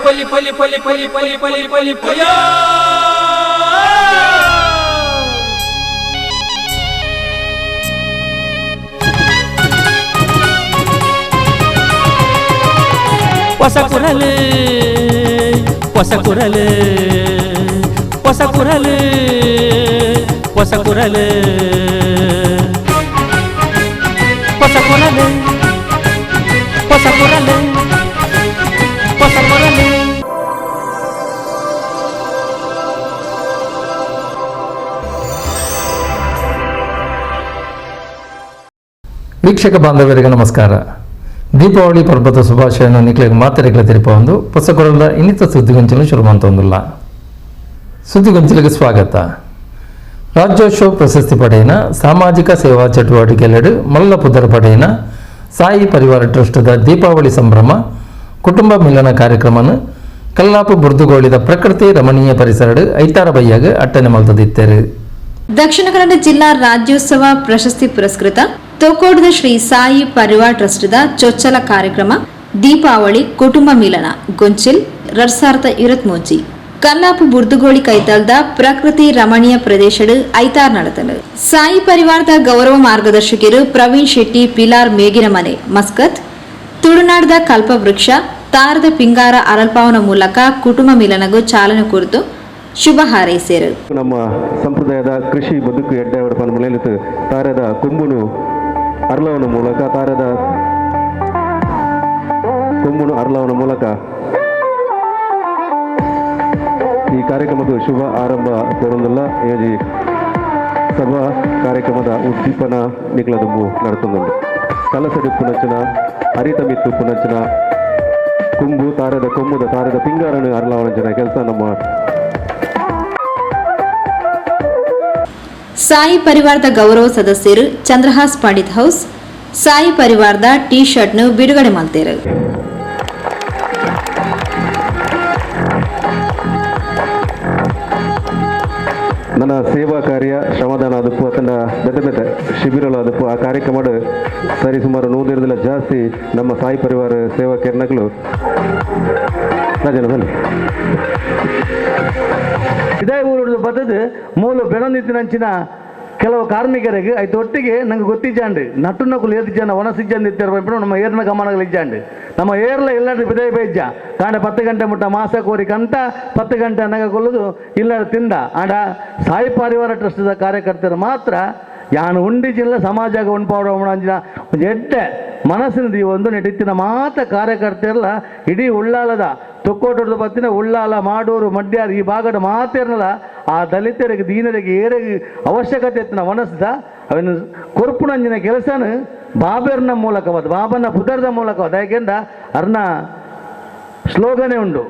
ಪಲಿ ಪಲಿ ಪಲಿ ಪಲಿ ಪಲಿ ಪಲಿ ಪಲಿ ಪಯ. ಹೊಸ ಕುರಲು, ಹೊಸ ಕುರಲು, ಹೊಸ ಕುರಲು, ಹೊಸ ಕುರಲು, ಹೊಸ ಕುರಲು, ಹೊಸ ಕುರಲು, ಹೊಸ ಕುರಲು. ವೀಕ್ಷಕ ಬಾಂಧವರಿಗೆ ನಮಸ್ಕಾರ. ದೀಪಾವಳಿ ಪರ್ವದ ಶುಭಾಶಯನ ನಿಕ್ಲೆಗ್ ಮಾತೆರೆಗ್ಲ ತೆರಿಪವೊಂದು ಪೊಸಕೊರಲ್ದ ಇನ್ನಿತ ಸುದ್ದಿಗೊಂಚಲು ಶುರು ಮಂತೊಂದುಲ್ಲ. ಸುದ್ದಿಗೊಂಚಲಿಗೆ ಸ್ವಾಗತ. ರಾಜ್ಯೋತ್ಸವ ಪ್ರಶಸ್ತಿ ಪಡೆಯಿನ, ಸಾಮಾಜಿಕ ಸೇವಾ ಚಟುವಟಿಕೆಲೆಡು ಮಲ್ಲ ಪುದರ್ ಪಡೆಯಿನ ಸಾಯಿ ಪರಿವಾರ ಟ್ರಸ್ಟ್ದ ದೀಪಾವಳಿ ಸಂಭ್ರಮ ಕುಟುಂಬ ಮಿಲನ ಕಾರ್ಯಕ್ರಮನ ಕಲ್ಲಾಪು ಬುರ್ದುಗೋಳಿದ ಪ್ರಕೃತಿ ರಮಣೀಯ ಪರಿಸರಡು ಐತಾರ ಬಯ್ಯಾಗ ಅಟ್ಟನೆ ಮಲ್ತದಿತ್ತೇರು. ದಕ್ಷಿಣ ಕನ್ನಡ ಜಿಲ್ಲಾ ರಾಜ್ಯೋತ್ಸವ ಪ್ರಶಸ್ತಿ ಪುರಸ್ಕೃತ ತೋಕೋಡದ ಶ್ರೀ ಸಾಯಿ ಪರಿವಾರ್ ಟ್ರಸ್ಟ್ದ ಚೊಚ್ಚಲ ಕಾರ್ಯಕ್ರಮ ದೀಪಾವಳಿ ಕುಟುಂಬ ಮಿಲನ ಗೊಂಚಿಲ್ 2023 ಕಲ್ಲಾಪು ಬುರ್ದುಗೋಳಿ ಕೈತಲ್ದ ಪ್ರಕೃತಿ ರಮಣೀಯ ಪ್ರದೇಶಡ್ ಐತಾರ್ ನಡೆತನು. ಸಾಯಿ ಪರಿವಾರದ ಗೌರವ ಮಾರ್ಗದರ್ಶಕರು ಪ್ರವೀಣ್ ಶೆಟ್ಟಿ ಪಿಲಾರ್ ಮೇಗಿನ ಮನೆ ಮಸ್ಕತ್ ತುಳುನಾಡದ ಕಲ್ಪವೃಕ್ಷ ತಾರದ ಪಿಂಗಾರ ಅರಲ್ಪಾವನ ಮೂಲಕ ಕುಟುಂಬ ಮಿಲನಗೂ ಚಾಲನೆ ಕುರಿತು ಶುಭ ಹಾರೈಸಿದರು. ನಮ್ಮ ಸಂಪ್ರದಾಯದ ಕೃಷಿ ಬದುಕು ಎಡ್ಡೆ ಪಂದ್ ತಾರದ ಕೊಂಬುನು ಅರ್ಲವನ ಮೂಲಕ, ತಾರದ ಕೊಂಬುನು ಅರ್ಲವನ ಮೂಲಕ ಈ ಕಾರ್ಯಕ್ರಮದ ಶುಭ ಆರಂಭ ಕೊರೊಂದುಲ್ಲ. ಏಜಿ ಸಭಾ ಕಾರ್ಯಕ್ರಮದ ಉದ್ದೀಪನ ನಿಗ್ಲದುಂಬು ನಡತೊಂದುಂಡು. ಕಲಸಡಿ ಪುನಚನ ಅರಿತ ಮಿತ್ತು ಪುನಚನ ಕೊಂಬು ತಾರದ ಕೊಂಬುದ ತಾರದ ಪಿಂಗಾರನು ಅರ್ಲವನಂಚಿನ ಕೆಲಸ ನಮ್ಮ ಸಾಯಿ ಪರಿವಾರದ ಗೌರವ ಸದಸ್ಯರು ಚಂದ್ರಹಾಸ್ ಪಂಡಿತ್ ಹೌಸ್ ಸಾಯಿ ಪರಿವಾರದ ಟಿ ಶರ್ಟ್ನು ಬಿಡುಗಡೆ ಮಾಡ್ತಾರೆ. ನನ್ನ ಸೇವಾ ಕಾರ್ಯ ಶ್ರಮದಾನ ಅದಕ್ಕೂ ಅತನ ಬೆತೆ ಬೆತೆ ಶಿಬಿರಲು ಅದಕ್ಕೂ ಆ ಕಾರ್ಯಕ್ರಮ ಸರಿ ಸುಮಾರು 100 ಜಾಸ್ತಿ ನಮ್ಮ ಸಾಯಿ ಪರಿವಾರ ಸೇವಾ ಕಿರಣಗಳು ರಾಜನ ಬನ್ನಿ. ಇದೇ ಊರು ಬತ್ತದು ಮೂಲ ಬೆಣನಿತ್ತಿನಂಚಿನ ಕೆಲವು ಕಾರ್ಮಿಕರಿಗೆ ಐತು ಒಟ್ಟಿಗೆ ನಂಗೆ ಗೊತ್ತಿಜ್ಜಾಂಡು ನಟ್ಟುನಕುಲು ಏತಿಜ್ಜಾನ ಒಣಸಿಜ್ಜಂದು ಇತ್ತಾರೆ. ನಮ್ಮ ಏರ್ನ ಗಮನಗಳು ಇಜ್ಜಾಂಡು ನಮ್ಮ ಏರ್ಲ ಇಲ್ಲಾಂದ್ರೆ ಬಿದೇ ಬೇಜ್ಜ ಕಾಂಡ 10 ಗಂಟೆ ಮುಟ್ಟ ಮಾಸ ಕೋರಿಕಂತ 10 ಗಂಟೆ ಅನ್ನಗ ಕೊಲ್ಲುದು ಇಲ್ಲ ತಿಂದ. ಆಂಡ ಸಾಯಿ ಪರಿವಾರ ಟ್ರಸ್ಟ್ದ ಕಾರ್ಯಕರ್ತರು ಮಾತ್ರ ಯಾನು ಉಂಡಿ ಜಿಲ್ಲ ಸಮಾಜ ಉಂಡ್ಪಾವಡ ಅಂಚಿನ ಒಂಜಿ ಎಡ್ಡೆ ಮನಸ್ಸಿನ ಒಂದು ನೆಟ್ಟಿತ್ತಿನ ಮಾತ ಕಾರ್ಯಕರ್ತರಲ್ಲ ಇಡೀ ಉಳ್ಳಾಲದ ತೊಕ್ಕೋಟದ ಬತ್ತಿನ ಉಳ್ಳಾಲ ಮಾಡೂರು ಮಡ್ಯಾರು ಈ ಭಾಗದ ಮಾತೇರ್ನಲ್ಲ ಆ ದಲಿತರಿಗೆ ದೀನರಿಗೆ ಏರಿಗೆ ಅವಶ್ಯಕತೆ ಇತ್ತಿನ ಮನಸ್ಸದ ಅವನ ಕೊರ್ಪುನಂಜಿನ ಕೆಲಸನ ಬಾಬೆರ್ನ ಮೂಲಕವಾದ ಬಾಬನ ಪುದರ್ದ ಮೂಲಕವಾದ. ಯಾಕೆಂದ ಅರ್ನ ಸ್ಲೋಗನೇ ಉಂಡು,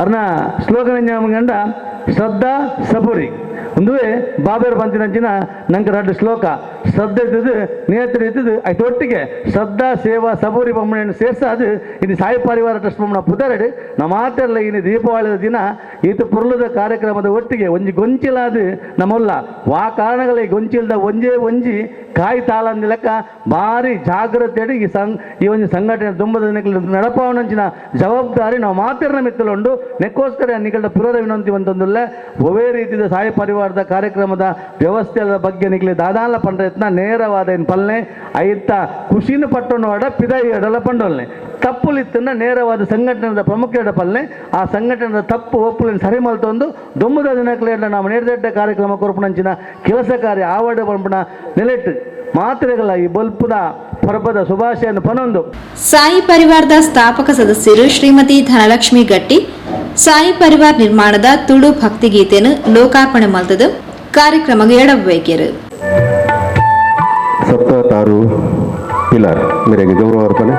ಅರ್ನ ಸ್ಲೋಗನ್ ಗಂಡ ಶ್ರದ್ಧಾ ಸಬುರಿ ಒಂದುವೇ ಬಾಬೇರ್ ಬಂತಿನಂಚಿನ ನಂಗೆ ರಡ್ಡು ಶ್ಲೋಕ ಶ್ರದ್ಧೆ ಇದ್ದದ್ದು ನಿಯತ್ರ ಇದ್ದದ್ದು ಐತು ಒಟ್ಟಿಗೆ ಶ್ರದ್ಧಾ ಸೇವಾ ಸಬೂರಿ ಬೊಮ್ಮನೆಯನ್ನು ಸೇರ್ಸಾದು ಇನ್ನು ಸಾಯಿ ಪರಿವಾರ ಟ್ರಸ್ಟ್ ಬೊಮ್ಮನ ಪುದರಡು ನಮ್ಮ ಮಾತೆಲ್ಲ ಇನ್ನು ದೀಪಾವಳಿದ ದಿನ ಈತ ಪುರ್ಲದ ಕಾರ್ಯಕ್ರಮದ ಒಟ್ಟಿಗೆ ಒಂಜಿ ಗೊಂಚಿಲಾದ ನಮ್ಮಲ್ಲ ವಾ ಕಾರಣಗಳ ಈ ಗೊಂಚಿಲ್ದ ಒಂಜೇ ಒಂಜಿ ಕಾಯಿ ತಾಳಂದ ಲೆಕ್ಕ ಭಾರಿ ಜಾಗ್ರತೆ ಈ ಈ ಒಂದು ಸಂಘಟನೆ ದುಂಬದ ನಡಪಾವನಂಚಿನ ಜವಾಬ್ದಾರಿ ನಾವು ಮಾತಿರ್ನ ಮಿತ್ತಲುಂಡು. ನೆಕ್ಕೋಸ್ಕರ ನಿಗಲ್ದ ಪುರರ ವಿನಂತಿ ಒಂದೊಂದುಲ್ಲ ಒವೇ ರೀತಿಯ ಸಾಯಿ ಪರಿವಾರದ ಕಾರ್ಯಕ್ರಮದ ವ್ಯವಸ್ಥೆಯ ಬಗ್ಗೆ ನಿಗಲಿ ದಾದಾಲ ಪಂಡ್ರತ್ನ ನೇರವಾದ ಏನು ಪಲ್ನೆ ಐತ ಖುಷಿನ ಪಟ್ಟೊಂಡು ಪಿದಾಯಿ ಎಡಲ ಪಂಡೊಲ್ನೆ ತಪ್ಪುಲಿತ್ತನ್ನ ನೇರವಾದ ಸಂಘಟನೆದ ಪ್ರಮುಖ ಪಲ್ನೆ ಆ ಸಂಘಟನೆದ ತಪ್ಪು ಒಪ್ಪುಲಿನ ಸರಿ ಮಲ್ತೊಂದು ದೊಮ್ಮದ ದಿನಕ್ಲೇಡ ನಾವು ನೇರದೆಡ್ಡ ಕಾರ್ಯಕ್ರಮ ಕೊರಪುನಂಚಿನ ಕೆಲಸ ಕಾರ್ಯ ಆವಡ ಪಂಪನ ನೆಲೆಟ್ಟು ಮಾತ್ರೆಗಳ ಈ ಬಲ್ಪುದ ಪರ್ಬದ ಶುಭಾಶಯನ್ನು ಪನೊಂದು. ಸಾಯಿ ಪರಿವಾರದ ಸ್ಥಾಪಕ ಸದಸ್ಯರು ಶ್ರೀಮತಿ ಧನಲಕ್ಷ್ಮಿ ಗಟ್ಟಿ ಸಾಯಿ ಪರಿವಾರ್ ನಿರ್ಮಾಣದ ತುಳು ಭಕ್ತಿಗೀತೆಯನ್ನು ಲೋಕಾರ್ಪಣೆ ಮಲ್ತದು ಕಾರ್ಯಕ್ರಮಕ್ಕೆ ಎಡಬೇಕಿರು. ಸಪ್ತ ತಾರು ಪಿಲಾರ್ ಮೇರೆಗೆ ಗೌರವ ಅರ್ಪಣೆ.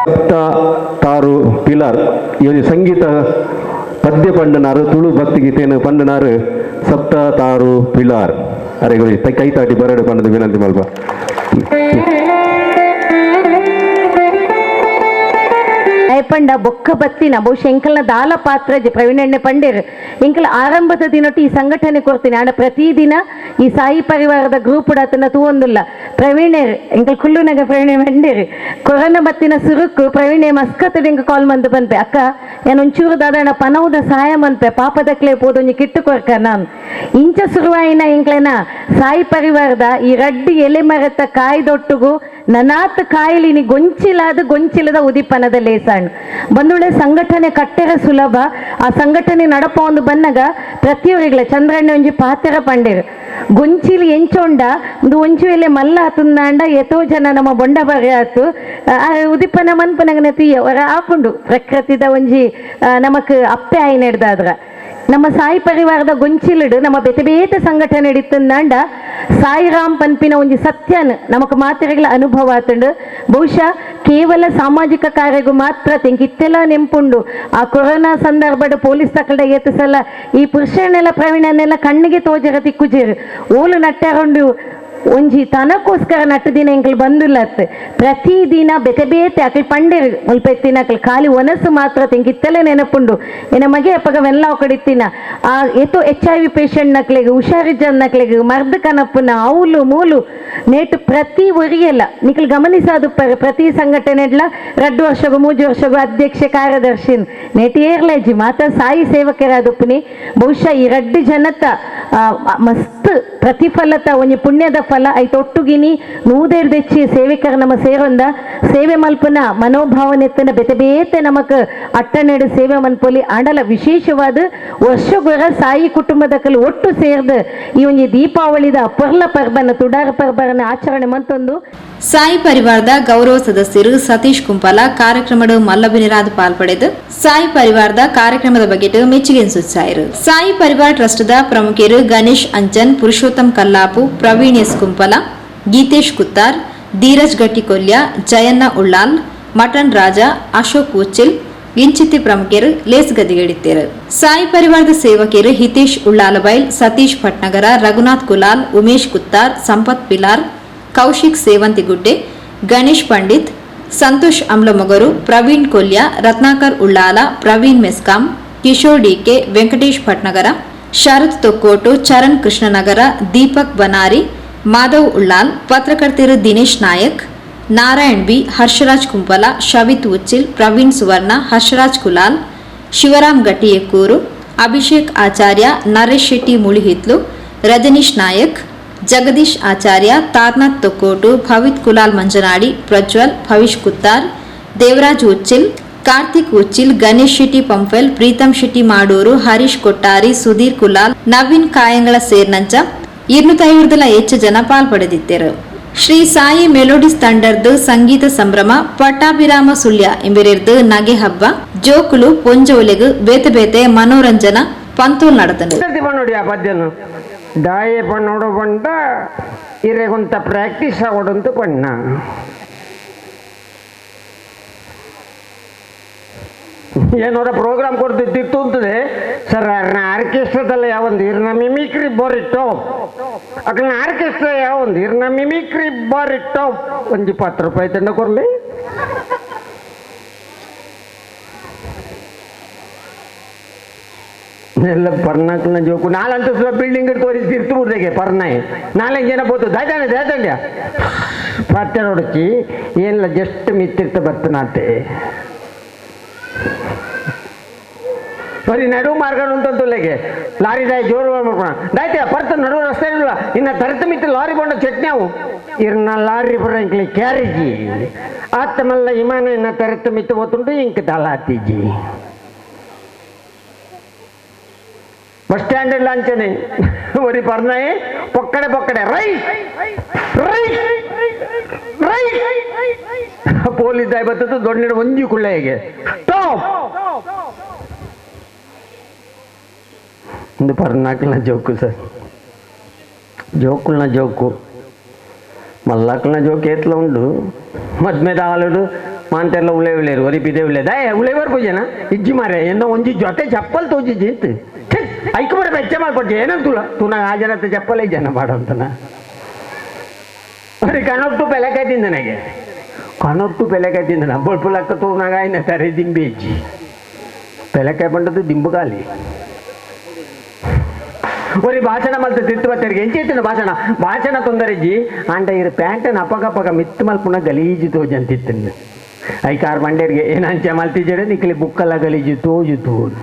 ಸಪ್ತ ತಾರು ಪಿಲಾರ್ ಈ ಒಂದು ಸಂಗೀತ ಪದ್ಯ ಪಂಡನಾರು ತುಳು ಭಕ್ತಿಗೀತೆಯನ್ನು ಪಂಡನಾರು ಸಪ್ತ ತಾರು ಪಿಲಾರ್ ಅರೆಗಳು ಕೈ ತಾಟಿ ಬರಡು ಪಂಡದ ವಿನಂತಿ ಮಲ್ಪ. ಪಂಡ ಬೊಕ್ಕ ಬತ್ತಿನ ಬಹುಶಃ ಎಂಕಲ್ನ ದಾಲ ಪಾತ್ರ ಪ್ರವೀಣಣ್ಣೆ ಪಂಡೇರು ಎಂಕಲ್ ಆರಂಭದ ದಿನಟ್ಟು ಈ ಸಂಘಟನೆ ಕೊಡ್ತೀನಿ. ಆಂಡ ಪ್ರತಿದಿನ ಈ ಸಾಯಿ ಪರಿವಾರದ ಗ್ರೂಪ್ ಆತನ ತೂವೊಂದುಲ್ಲ ಪ್ರವೀಣೇರ್ ಎಂಕಲ್ ಕುಲ್ಲುನಗ ಪ್ರವೀಣೆ ವಂಡೇರು ಕೊರೋನಾ ಬತ್ತಿನ ಸುರುಕು ಪ್ರವೀಣೆ ಮಸ್ಕತ್ ಎಂಕ ಕಾಲ್ ಮಂದು ಪನ್ಪೆ ಅಕ್ಕ ಏನ್ ಒಂಚೂರು ದಾದಣ್ಣ ಪನವುದ ಸಹಾಯ ಮನ್ಪೆ ಪಾಪದಕ್ಲೆ ಪೋದೊಂಜಿ ಕಿಟ್ಟು ಕೊರ್ಕ ನಾನು ಇಂಚ ಸುರುವಾಯಿನ ಎಂಕ್ಲೆನ ಸಾಯಿ ಪರಿವಾರದ ಈ ರಡ್ಡು ಎಲೆ ಮರತ ಕಾಯ್ದೊಟ್ಟುಗು ನನಾತ್ ಕಾಯಿಲಿನಿ ಗೊಂಚಿಲಾದ ಗೊಂಚಿಲದ ಉದಿಪನದ ಲೇಸಾಣ್ ಬಂದುಳೆ ಸಂಘಟನೆ ಕಟ್ಟೆರ ಸುಲಭ ಆ ಸಂಘಟನೆ ನಡಪ ಒಂದು ಬನ್ನಗ ಪ್ರತಿಯೊರಿಗಳ ಚಂದ್ರಣ್ಣ ಒಂಜಿ ಪಾತೆರ ಪಂಡೇರು ಗೊಂಚಿಲಿ ಎಂಚೊಂಡ ಒಂದು ಒಂಚು ಎಲೆ ಮಲ್ಲ ಆತುಂದಾಂಡ ಎತೋ ಜನ ನಮ್ಮ ಬೊಂಡ ಬರೆ ಆತು ಉದಿಪನ ಮನ್ಪನಗನ ತೀಯ ಹೊರ ಆಪುಂಡು ಪ್ರಕೃತಿದ ಒಂಜಿ ನಮಕ್ ಅಪ್ಪೆ ಆಯ್ನೆಡ್ದಾದ್ರ ನಮ್ಮ ಸಾಯಿ ಪರಿವಾರದ ಗೊಂಚಿಲಿಡು ನಮ್ಮ ಬೇತೆ ಬೇತೆ ಸಂಘಟನೆ ಇತ್ತಂದಾಂಡ ಸಾಯಿರಾಮ್ ಪನ್ಪಿನ ಒಂಜಿ ಸತ್ಯನ್ ನಮಕ್ ಮಾತೆರೆಗಳ ಅನುಭವ ಆತುಂಡು. ಬಹುಶಃ ಕೇವಲ ಸಾಮಾಜಿಕ ಕಾರ್ಯಗೂ ಮಾತ್ರ ತೆಂಕಿತ್ತೆಲ್ಲ ನೆಂಪುಂಡು. ಆ ಕೊರೋನಾ ಸಂದರ್ಭದ ಪೊಲೀಸ್ ತಕಲ್ಡ ಏತಸಲ ಈ ಪುರುಷನೆಲ್ಲ ಪ್ರವೀಣನೆಲ್ಲ ಕಣ್ಣಿಗೆ ತೋಜರ ತಿಕ್ಕುಜೇರು ಓಲು ನಟ್ಟಾರೊಂಡು ಒಂಜಿ ತನಕ್ಕೋಸ್ಕರ ನಟ್ಟು ದಿನ ಎಂಕಲ್ ಬಂದುಲ್ಲತ್ ಪ್ರತಿದಿನ ಬೇತೆ ಬೇತೆ ಅಕಲ್ ಪಂಡೇರು ಮುಲ್ಪ ಎತ್ತಿನ ಅಕಲ್ ಖಾಲಿ ಒನಸು ಮಾತ್ರ ತೆಂಕಿತ್ತಲೇ ನೆನಪುಂಡು. ಎನ್ನ ಮಗೆ ಅಪ್ಪಗ ವೆಲ್ಲ ಒಕಡಿತ್ತಿನ ಆ ಏತೋ HIV patient ನಕ್ಲೆಗ್ ಹುಷಾರಿಜ್ಜನ್ ನಕ್ಲೆಗ್ ಮರ್ದ್ ಕನಪ್ಪುನ ಅವಲು ಮೂಲು ನೇಟು ಪ್ರತಿ ಒರಿಯಲ್ಲ ನಿಕಲ್ ಗಮನಿಸಾದುಪ್ಪರೆ ಪ್ರತಿ ಸಂಘಟನೆಡ್ಲ 2 ವರ್ಷಗು 3 ವರ್ಷಗು ಅಧ್ಯಕ್ಷ ಕಾರ್ಯದರ್ಶಿ ನೇಟು ಏರ್ಲೇಜಿ ಮಾತ್ರ ಸಾಯಿ ಸೇವಕರಾದುಪ್ಪುನಿ. ಬಹುಶಃ ಈ 2 ಜನತ ಮಸ್ತ್ ಪ್ರತಿಫಲತ ಒಂಜಿ ಪುಣ್ಯದ ಫಲ ಐತ ಒಟ್ಟುಗಿನಿ ನೂದೇರ್ದೆಚ್ಚಿ ಸೇವಿಕರ ನಮ್ಮ ಸೇರೊಂದ ಸೇವೆ ಮಲ್ಪನ ಮನೋಭಾವನೆತ್ತನ ಬೇತೆ ಬೇತೆ ನಮಕ್ ಅಟ್ಟನೆಡು ಸೇವೆ ಮನ್ಪೊಲಿ ಆಂಡಲ ವಿಶೇಷವಾದ ವರ್ಷಗೊರ ಸಾಯಿ ಕುಟುಂಬದ ಕಲ್ ಒಟ್ಟು ಸೇರ್ದು ಈ ಒಂಜಿ ದೀಪಾವಳಿದ ಪರ್ಲ ಪರ್ಬನ ತುಡಾರ ಪರ್ಬನ ಆಚರಣೆ ಮಂತೊಂದು. ಸಾಯಿ ಪರಿವಾರದ ಗೌರವ ಸದಸ್ಯರು ಸತೀಶ್ ಕುಂಪಾಲ ಕಾರ್ಯಕ್ರಮದ ಮಲ್ಲಬಿನಿರಾದ್ ಪಾಲ್ಪಡೆದು ಸಾಯಿ ಪರಿವಾರದ ಕಾರ್ಯಕ್ರಮದ ಬಗ್ಗೆ ಮೆಚ್ಚುಗೆ ಸೂಚಿಸಾಯರು. ಸಾಯಿ ಪರಿವಾರ ಟ್ರಸ್ಟ್ದ ಪ್ರಮುಖರು ಗಣೇಶ್ ಅಂಚನ್, ಪುರುಷೋತ್ತಮ್ ಕಲ್ಲಾಪು, ಪ್ರವೀಣ್ ಎಸ್ ಕುಂಪಲ, ಗೀತೇಶ್ ಕುತ್ತಾರ್, ಧೀರಜ್ ಗಟ್ಟಿಕೊಲ್ಯ, ಜಯಣ್ಣ ಉಳ್ಳಾಲ್, ಮಟನ್ ರಾಜ, ಅಶೋಕ್ ಉಚ್ಚಿಲ್ ಇಂಚಿತ್ತಿ ಪ್ರಮುಖರು ಲೇಸ್ಗದಿಗೆಡಿತ್ತೇರು. ಸಾಯಿ ಪರಿವಾರದ ಸೇವಕಿಯರು ಹಿತೇಶ್ ಉಳ್ಳಾಲಬೈಲ್, ಸತೀಶ್ ಭಟ್ನಗರ, ರಘುನಾಥ್ ಕುಲಾಲ್, ಉಮೇಶ್ ಕುತ್ತಾರ್, ಸಂಪತ್ ಪಿಲಾರ್, ಕೌಶಿಕ್ ಸೇವಂತಿಗುಡ್ಡೆ, ಗಣೇಶ್ ಪಂಡಿತ್, ಸಂತೋಷ್ ಅಮ್ಲಮೊಗರು, ಪ್ರವೀಣ್ ಕೊಲ್ಯ, ರತ್ನಾಕರ್ ಉಳ್ಳಾಲ, ಪ್ರವೀಣ್ ಮೆಸ್ಕಾಂ, ಕಿಶೋರ್ ಡಿಕೆ, ವೆಂಕಟೇಶ್ ಭಟ್ನಗರ, ಶರತ್ ತೊಕ್ಕೋಟು, ಚರಣ್ ಕೃಷ್ಣನಗರ, ದೀಪಕ್ ಬನಾರಿ, ಮಾಧವ್ ಉಳ್ಳಾಲ್, ಪತ್ರಕರ್ತರು ದಿನೇಶ್ ನಾಯಕ್, ನಾರಾಯಣ್ ಬಿ, ಹರ್ಷರಾಜ್ ಕುಂಪಲ, ಶವಿತ್ ಉಚ್ಚಿಲ್, ಪ್ರವೀಣ್ ಸುವರ್ಣ, ಹರ್ಷರಾಜ್ ಕುಲಾಲ್, ಶಿವರಾಮ್ ಗಟ್ಟಿಯಕ್ಕೂರು, ಅಭಿಷೇಕ್ ಆಚಾರ್ಯ, ನರೇಶ್ ಶೆಟ್ಟಿ ಮುಳಿಹಿತ್ಲು, ರಜನೀಶ್ ನಾಯಕ್, ಜಗದೀಶ್ ಆಚಾರ್ಯ, ತಾರ್ನಾಥ್ ತೊಕ್ಕೋಟು, ಭವಿತ್ ಕುಲಾಲ್ ಮಂಜನಾಡಿ, ಪ್ರಜ್ವಲ್, ಭವಿಷ್ ಕುತ್ತಾರ್, ದೇವರಾಜ್ ಉಚ್ಚಿಲ್, ಕಾರ್ತಿಕ್ ಉಚ್ಚಿಲ್, ಗಣೇಶ್ ಶೆಟ್ಟಿ ಪಂಫೆಲ್, ಪ್ರೀತಂ ಶೆಟ್ಟಿ ಮಾಡೂರು, ಹರೀಶ್ ಕೊಟ್ಟಾರಿ, ಸುಧೀರ್ ಕುಲಾಲ್, ನವೀನ್ ಕಾಯಂಗಳ ಸೇರ್ನಂಚ 250 ಹೆಚ್ಚು ಜನ ಪಾಲ್ಪಡೆದಿದ್ದರು. ಶ್ರೀ ಸಾಯಿ ಮೆಲೋಡಿಸ್ ತಂಡರ್ದು ಸಂಗೀತ ಸಂಭ್ರಮ, ಪಟ್ಟಾಭಿರಾಮ ಸುಳ್ಯ ಎಂಬಿರಿರ್ದು ನಗೆ ಹಬ್ಬ, ಜೋಕುಲು ಪೊಂಜೋಲೆಗು ಬೇತೆ ಬೇತೆ ಮನೋರಂಜನಾ ಪಂತೋಲ್ ನಡೆದನು. ನೋಡಿ ಆ ಪದ್ಯನು ದಾಯೆ ಪಣ್ಣೋಡು ಪಂಡ ಇರೆಗೊಂತ ಪ್ರಾಕ್ಟೀಸ್ ಆಗೋಡಂತ ಪಣ್ಣ ಏನೋರ ಪ್ರೋಗ್ರಾಮ್ ಕೊಡ್ತಿತ್ತು ಅಂತದೆ ಸರ್. ಆರ್ಕೆಸ್ಟ್ರಾದಲ್ಲ ಯಾವೊಂದು ಇರ್ನ ಮಿಮಿಕ್ರಿ ಬಾರಿ ಟಾಪ್ ಅಕಲ್ನ ಆರ್ಕೆಸ್ಟ್ರಾ ಯಾವೊಂದು ಇರ್ನ ಮಿಮಿಕ್ರಿ ಬಾರಿ ಟಾಪ್ ಒಂಜಿ 10 ರೂಪಾಯಿ ತಂಡ ಕೊರ್ಲಿ. ಎಲ್ಲ ಪರ್ನಾಕ್ನ ಜೋಕು ನಾಲಂತಸ್ವ ಬಿಲ್ಡಿಂಗ್ ತೋರಿಸಿ ತಿರ್ತು ಬಿಡ್ದೆಗೆ ಪರ್ನಾಯಿ ನಾಲ್ಕು ಜನ ಬೋತು ದಾಯ್ತಾನೆ ದಾಯ್ತಂಡ್ಯ ಪತ್ತೆ ನೋಡಕ್ಕಿ ಏನಿಲ್ಲ ಜಸ್ಟ್ ಮಿತ್ತಿರ್ತ ಬರ್ತನಾತೆ ಬರೀ ನಡು ಮಾರ್ಗ ಉಂಟಂತುಲ್ಲೆಗೆ ಲಾರಿ ದಾಯ್ ಜೋರು ಮಾಡ್ಕೊಳ ದಾಯ್ತೆ ಪರ್ತ ನಡು ರಸ್ತೆ ಇಲ್ಲ ಇನ್ನು ತರತ ಮಿತ್ತ ಲಾರಿ ಬಂಡ ಚಟ್ನಿ ಅವು ಇರ್ನ ಲಾರಿ ಬರಂಕ್ಲಿ ಕ್ಯಾರೇಜಿ ಆತ್ತಮಲ್ಲ ವಿಮಾನ ಇನ್ನ ತರತ ಮಿತ್ತ ಓತುಂಟು ಇಂಕ್ ದಲಾತಿಜಿ ಬಸ್ ಸ್ಟ್ಯಾಂಡ್ ಅಂಚನೆ ಒರಿ ಪರ್ನಾಯಿ ಪೊಕ್ಕಡೆ ಪೊಕ್ಕಡೆ right right right police ದಾಯ್ ಬರ್ತದೆ ದೊಡ್ಡ ಒಂಜಿ ಕುಳ್ಳ ಹೇಗೆ ಸ್ಟಾಪ್ ಒಂದು ಪರ್ನಾಕ್ಲ ಜೋಕು ಸರ್ ಜೋಕುಲ್ನ ಜೋಕು ಮಲ್ಲಾಕ್ಲನ ಜೋಕು ಏತ್ಲ ಉಂಡು ಮದ್ಮೆದ ಆಲುಡು ಮಾಂತೆಲ್ಲ ಉಳೆ ಉಳೇರು ಒರಿ ಬಿದೆ ಉಳೆ ದಾಯ ಉಳೆ ಬರ್ಪುಜನ ಇಜ್ಜಿ ಮಾರೆ ಏನೋ ಒಂಜಿ ಜೊತೆ ಚಪ್ಪಲ್ ತೋಜಿ ಜಿತ್ ಐಕು ಬರ ಬೆಚ್ಚ ಮಾಡ್ಕೊಡ್ತಿ ಏನಂತುಲ ತೂ ಆ ಜನತೆ ಚಪ್ಪಲೇ ಜನ ಮಾಡಂತನ ಬರೀ ಕನೊಟ್ಟು ಬೆಲೆಕಾಯಿ ತಿಂದ ನನಗೆ ಕನೊಟ್ಟು ಬೆಲೆಕಾಯಿ ತಿಂದನ ಬೊಳ್ಪುಲಕ್ಕ ತೂನಾಗ ಆಯ್ನ ತರೆ ದಿಂಬಿ ಇಜ್ಜಿ ಬೆಲೆಕಾಯಿ ಬಂಡದ್ದು ದಿಂಬು ಖಾಲಿ. ಒರಿ ಭಾಷಣ ಮಲ್ತು ತಿತ್ತು ಬತ್ತರಿಗೆ ಎಂಚೆತ್ತಿನ ಭಾಷಣ ಭಾಷಣ ತೊಂದರೆಜಿ ಅಂಡ ಇರು ಪ್ಯಾಂಟನ್ ಅಪಗಪಗ ಮಿತ್ತು ಮಲ್ಪುನ ಗಲೀಜು ತೋಜಂತಿತ್ತು ಐಕಾರ್ ಮಂಡೇರಿಗೆ ಏನಂಚೆ ಮಲ್ತಿಜರೆ ನಿಕ್ಲಿ ಬುಕ್ಕಲ್ಲ ಗಲೀಜು ತೋಜು ತೋಜು.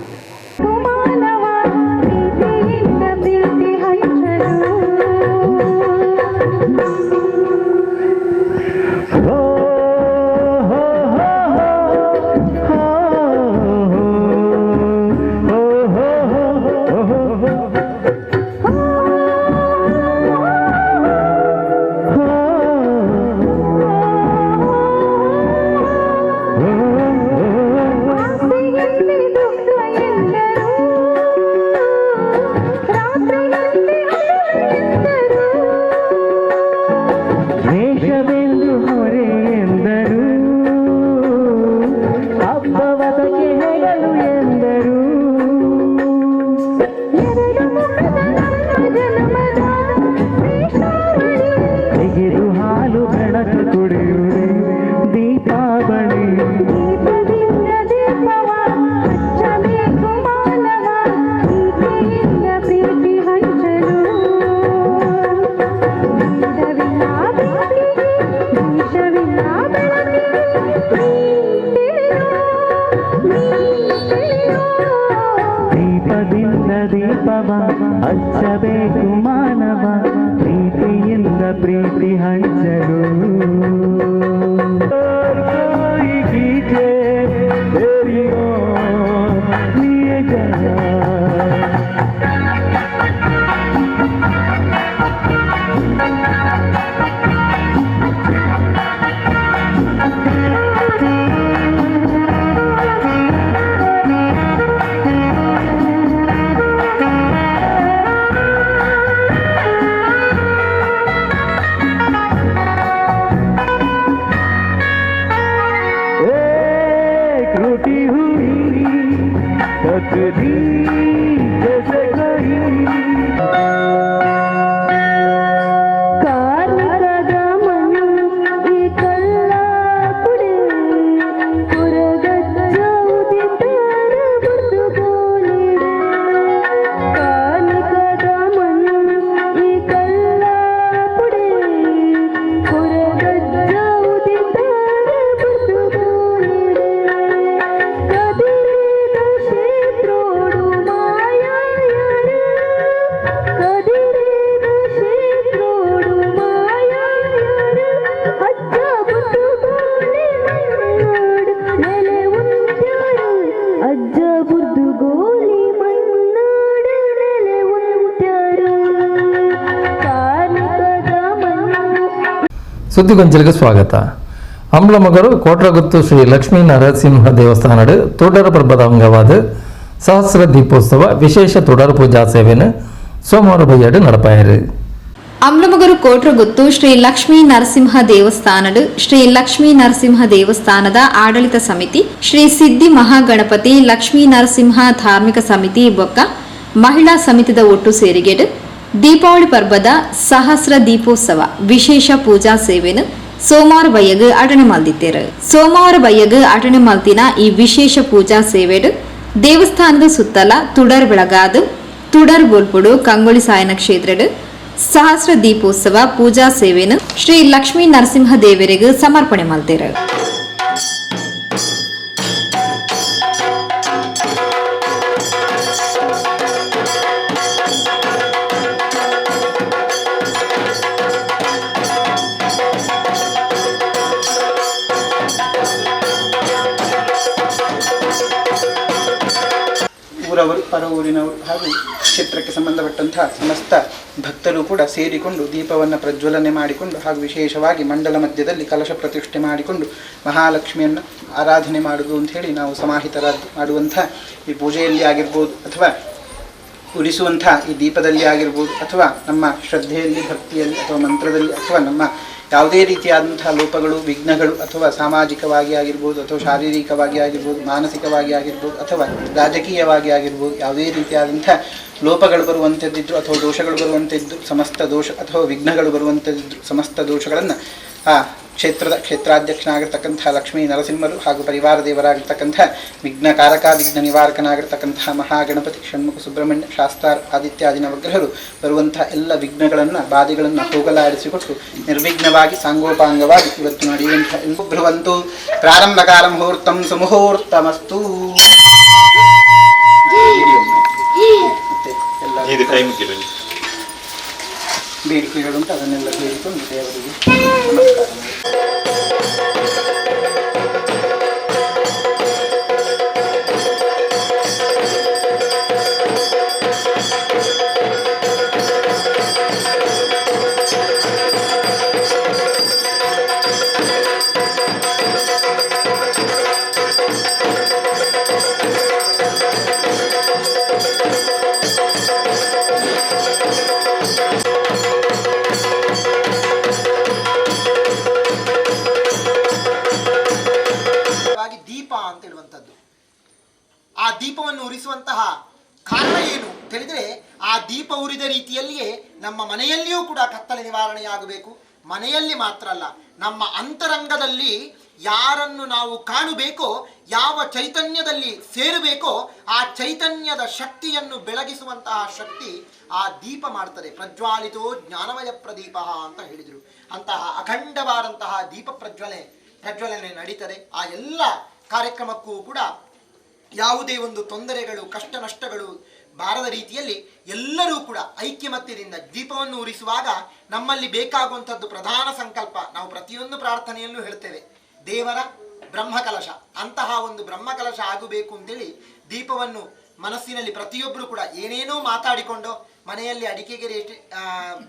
ಹಚ್ಚಬೇಕು ಮಾನವ ಪ್ರೀತಿಯಿಂದ ಪ್ರೀತಿ ಹಂಚಲು. ಸುದ್ದಿಗೊಂಚಲಿಗೆ ಸ್ವಾಗತ. ಅಂಬ್ಲಮಗರು ಕೋಟ್ರಗುತ್ತು ಶ್ರೀ ಲಕ್ಷ್ಮೀ ನರಸಿಂಹ ದೇವಸ್ಥಾನಡು ತೋಡರ ಪರ್ಬದ ಅಂಗವಾದ ಸಹಸ್ರ ದೀಪೋತ್ಸವ ವಿಶೇಷ ತೊಡರ ಪೂಜಾ ಸೇವೆಯನ್ನು ಸೋಮವಾರ ಬಯ್ಯಾಡು நடப்பாயிரு. ಅಂಬ್ಲಮಗರು ಕೋಟ್ರಗುತ್ತು ಶ್ರೀ ಲಕ್ಷ್ಮೀ ನರಸಿಂಹ ದೇವಸ್ಥಾನಡು ಶ್ರೀ ಲಕ್ಷ್ಮೀ ನರಸಿಂಹ ದೇವಸ್ಥಾನದ ಆಡಳಿತ ಸಮಿತಿ, ಶ್ರೀ ಸಿದ್ಧಿ ಮಹಾಗಣಪತಿ ಲಕ್ಷ್ಮೀ ನರಸಿಂಹ ಧಾರ್ಮಿಕ ಸಮಿತಿ ಬೊಕ್ಕ ಮಹಿಳಾ ಸಮಿತಿದ ಒಟ್ಟು ಸೇರಿಗೆಡು ದೀಪಾವಳಿ ಪರ್ಬದ ಸಹಸ್ರ ದೀಪೋತ್ಸವ ವಿಶೇಷ ಪೂಜಾ ಸೇವೆಯನ್ನು ಸೋಮವಾರ ಬಯ್ಯಗು ಅಟಣೆ ಮಲ್ದಿತ್ತೇರು. ಸೋಮವಾರ ಬಯ್ಯಗು ಅಟಣೆ ಮಲ್ತಿನ ಈ ವಿಶೇಷ ಪೂಜಾ ಸೇವೆಡು ದೇವಸ್ಥಾನದ ಸುತ್ತಲ ತುಡರ್ ಬೆಳಗಾದು ತುಡರ್ ಬೋಲ್ಪುಡು ಕಂಗೊಳಿ ಸಾಯನ ಕ್ಷೇತ್ರಡು ಸಹಸ್ರ ದೀಪೋತ್ಸವ ಪೂಜಾ ಸೇವೆಯನ್ನು ಶ್ರೀ ಲಕ್ಷ್ಮೀ ನರಸಿಂಹ ದೇವರಿಗೆ ಸಮರ್ಪಣೆ ಮಲ್ತೇರು. ಊರವರು, ಪರ ಊರಿನವರು ಹಾಗೂ ಕ್ಷೇತ್ರಕ್ಕೆ ಸಂಬಂಧಪಟ್ಟಂತಹ ಸಮಸ್ತ ಭಕ್ತರು ಕೂಡ ಸೇರಿಕೊಂಡು ದೀಪವನ್ನು ಪ್ರಜ್ವಲನೆ ಮಾಡಿಕೊಂಡು ಹಾಗೂ ವಿಶೇಷವಾಗಿ ಮಂಡಲ ಮಧ್ಯದಲ್ಲಿ ಕಲಶ ಪ್ರತಿಷ್ಠೆ ಮಾಡಿಕೊಂಡು ಮಹಾಲಕ್ಷ್ಮಿಯನ್ನು ಆರಾಧನೆ ಮಾಡುವುದು ಅಂತ ಹೇಳಿ ನಾವು ಸಮಾಹಿತರಾದ ಮಾಡುವಂಥ ಈ ಪೂಜೆಯಲ್ಲಿ ಆಗಿರ್ಬೋದು ಅಥವಾ ಉರಿಸುವಂಥ ಈ ದೀಪದಲ್ಲಿ ಆಗಿರ್ಬೋದು ಅಥವಾ ನಮ್ಮ ಶ್ರದ್ಧೆಯಲ್ಲಿ, ಭಕ್ತಿಯಲ್ಲಿ ಅಥವಾ ಮಂತ್ರದಲ್ಲಿ ಅಥವಾ ನಮ್ಮ ಯಾವುದೇ ರೀತಿಯಾದಂಥ ಲೋಪಗಳು, ವಿಘ್ನಗಳು ಅಥವಾ ಸಾಮಾಜಿಕವಾಗಿ ಆಗಿರ್ಬೋದು ಅಥವಾ ಶಾರೀರಿಕವಾಗಿ ಆಗಿರ್ಬೋದು, ಮಾನಸಿಕವಾಗಿ ಆಗಿರ್ಬೋದು ಅಥವಾ ರಾಜಕೀಯವಾಗಿ ಆಗಿರ್ಬೋದು, ಯಾವುದೇ ರೀತಿಯಾದಂಥ ಲೋಪಗಳು ಬರುವಂಥದ್ದಿದ್ರು ಅಥವಾ ದೋಷಗಳು ಬರುವಂಥದ್ದು, ಸಮಸ್ತ ದೋಷ ಅಥವಾ ವಿಘ್ನಗಳು ಬರುವಂಥದ್ದಿದ್ರು ಸಮಸ್ತ ದೋಷಗಳನ್ನು ಆ ಕ್ಷೇತ್ರದ ಕ್ಷೇತ್ರಾಧ್ಯಕ್ಷನಾಗಿರ್ತಕ್ಕಂಥ ಲಕ್ಷ್ಮೀ ನರಸಿಂಹರು ಹಾಗೂ ಪರಿವಾರ ದೇವರಾಗಿರ್ತಕ್ಕಂಥ ವಿಘ್ನಕಾರಕ ವಿಘ್ನ ನಿವಾರಕನಾಗಿರ್ತಕ್ಕಂಥ ಮಹಾಗಣಪತಿ ಷಣ್ಮುಖ ಸುಬ್ರಹ್ಮಣ್ಯ ಶಾಸ್ತಾರ್ ಆದಿತ್ಯಾದಿ ನವಗ್ರಹರು ಬರುವಂತಹ ಎಲ್ಲ ವಿಘ್ನಗಳನ್ನು ಬಾಧೆಗಳನ್ನು ಹೋಗಲಾಡಿಸಿಕೊಟ್ಟು ನಿರ್ವಿಘ್ನವಾಗಿ ಸಾಂಗೋಪಾಂಗವಾಗಿ ಇವತ್ತು ನಡೆಯುವಂತಹ ಬ್ರುವಂತು ಪ್ರಾರಂಭಕಾಲ ಮುಹೂರ್ತಂ ಸುಮುಹೂರ್ತಮಸ್ತು. ಮತ್ತೆ ಎಲ್ಲ ಬೇಡಿಕೆಗಳುಂಟು, ಅದನ್ನೆಲ್ಲ ಬೇಡಿಕೊಂಡು ದೇವರಿಗೆ ನಮಸ್ಕಾರ. ದೀಪ ಅಂತ ಹೇಳುವಂಥದ್ದು. ಆ ದೀಪವನ್ನು ಉರಿಸುವಂತಹ ಕಾರಣ ಏನು ತಿಳಿದರೆ, ಆ ದೀಪ ಉರಿದ ರೀತಿಯಲ್ಲಿಯೇ ನಮ್ಮ ಮನೆಯಲ್ಲಿಯೂ ಕೂಡ ಕತ್ತಲೆ ನಿವಾರಣೆಯಾಗಬೇಕು. ಮನೆಯಲ್ಲಿ ಮಾತ್ರ ಅಲ್ಲ, ನಮ್ಮ ಅಂತರಂಗದಲ್ಲಿ ಯಾರನ್ನು ನಾವು ಕಾಣಬೇಕೋ, ಯಾವ ಚೈತನ್ಯದಲ್ಲಿ ಸೇರಬೇಕೋ ಆ ಚೈತನ್ಯದ ಶಕ್ತಿಯನ್ನು ಬೆಳಗಿಸುವಂತಹ ಶಕ್ತಿ ಆ ದೀಪ ಮಾಡ್ತದೆ. ಪ್ರಜ್ವಾಲಿತೋ ಜ್ಞಾನಮಯ ಪ್ರದೀಪ ಅಂತ ಹೇಳಿದರು. ಅಂತಹ ಅಖಂಡವಾದಂತಹ ದೀಪ ಪ್ರಜ್ವಲನೆ ನಡೀತದೆ. ಆ ಎಲ್ಲ ಕಾರ್ಯಕ್ರಮಕ್ಕೂ ಕೂಡ ಯಾವುದೇ ಒಂದು ತೊಂದರೆಗಳು, ಕಷ್ಟ ನಷ್ಟಗಳು ಬಾರದ ರೀತಿಯಲ್ಲಿ ಎಲ್ಲರೂ ಕೂಡ ಐಕ್ಯಮತ್ಯದಿಂದ ದೀಪವನ್ನು ಉರಿಸುವಾಗ ನಮ್ಮಲ್ಲಿ ಬೇಕಾಗುವಂಥದ್ದು ಪ್ರಧಾನ ಸಂಕಲ್ಪ. ನಾವು ಪ್ರತಿಯೊಂದು ಪ್ರಾರ್ಥನೆಯಲ್ಲೂ ಹೇಳ್ತೇವೆ, ದೇವರ ಬ್ರಹ್ಮಕಲಶ. ಅಂತಹ ಒಂದು ಬ್ರಹ್ಮಕಲಶ ಆಗಬೇಕು ಅಂತೇಳಿ ದೀಪವನ್ನು ಮನಸ್ಸಿನಲ್ಲಿ ಪ್ರತಿಯೊಬ್ಬರು ಕೂಡ ಏನೇನೋ ಮಾತಾಡಿಕೊಂಡು, ಮನೆಯಲ್ಲಿ ಅಡಿಕೆಗೆ ರೇಟ್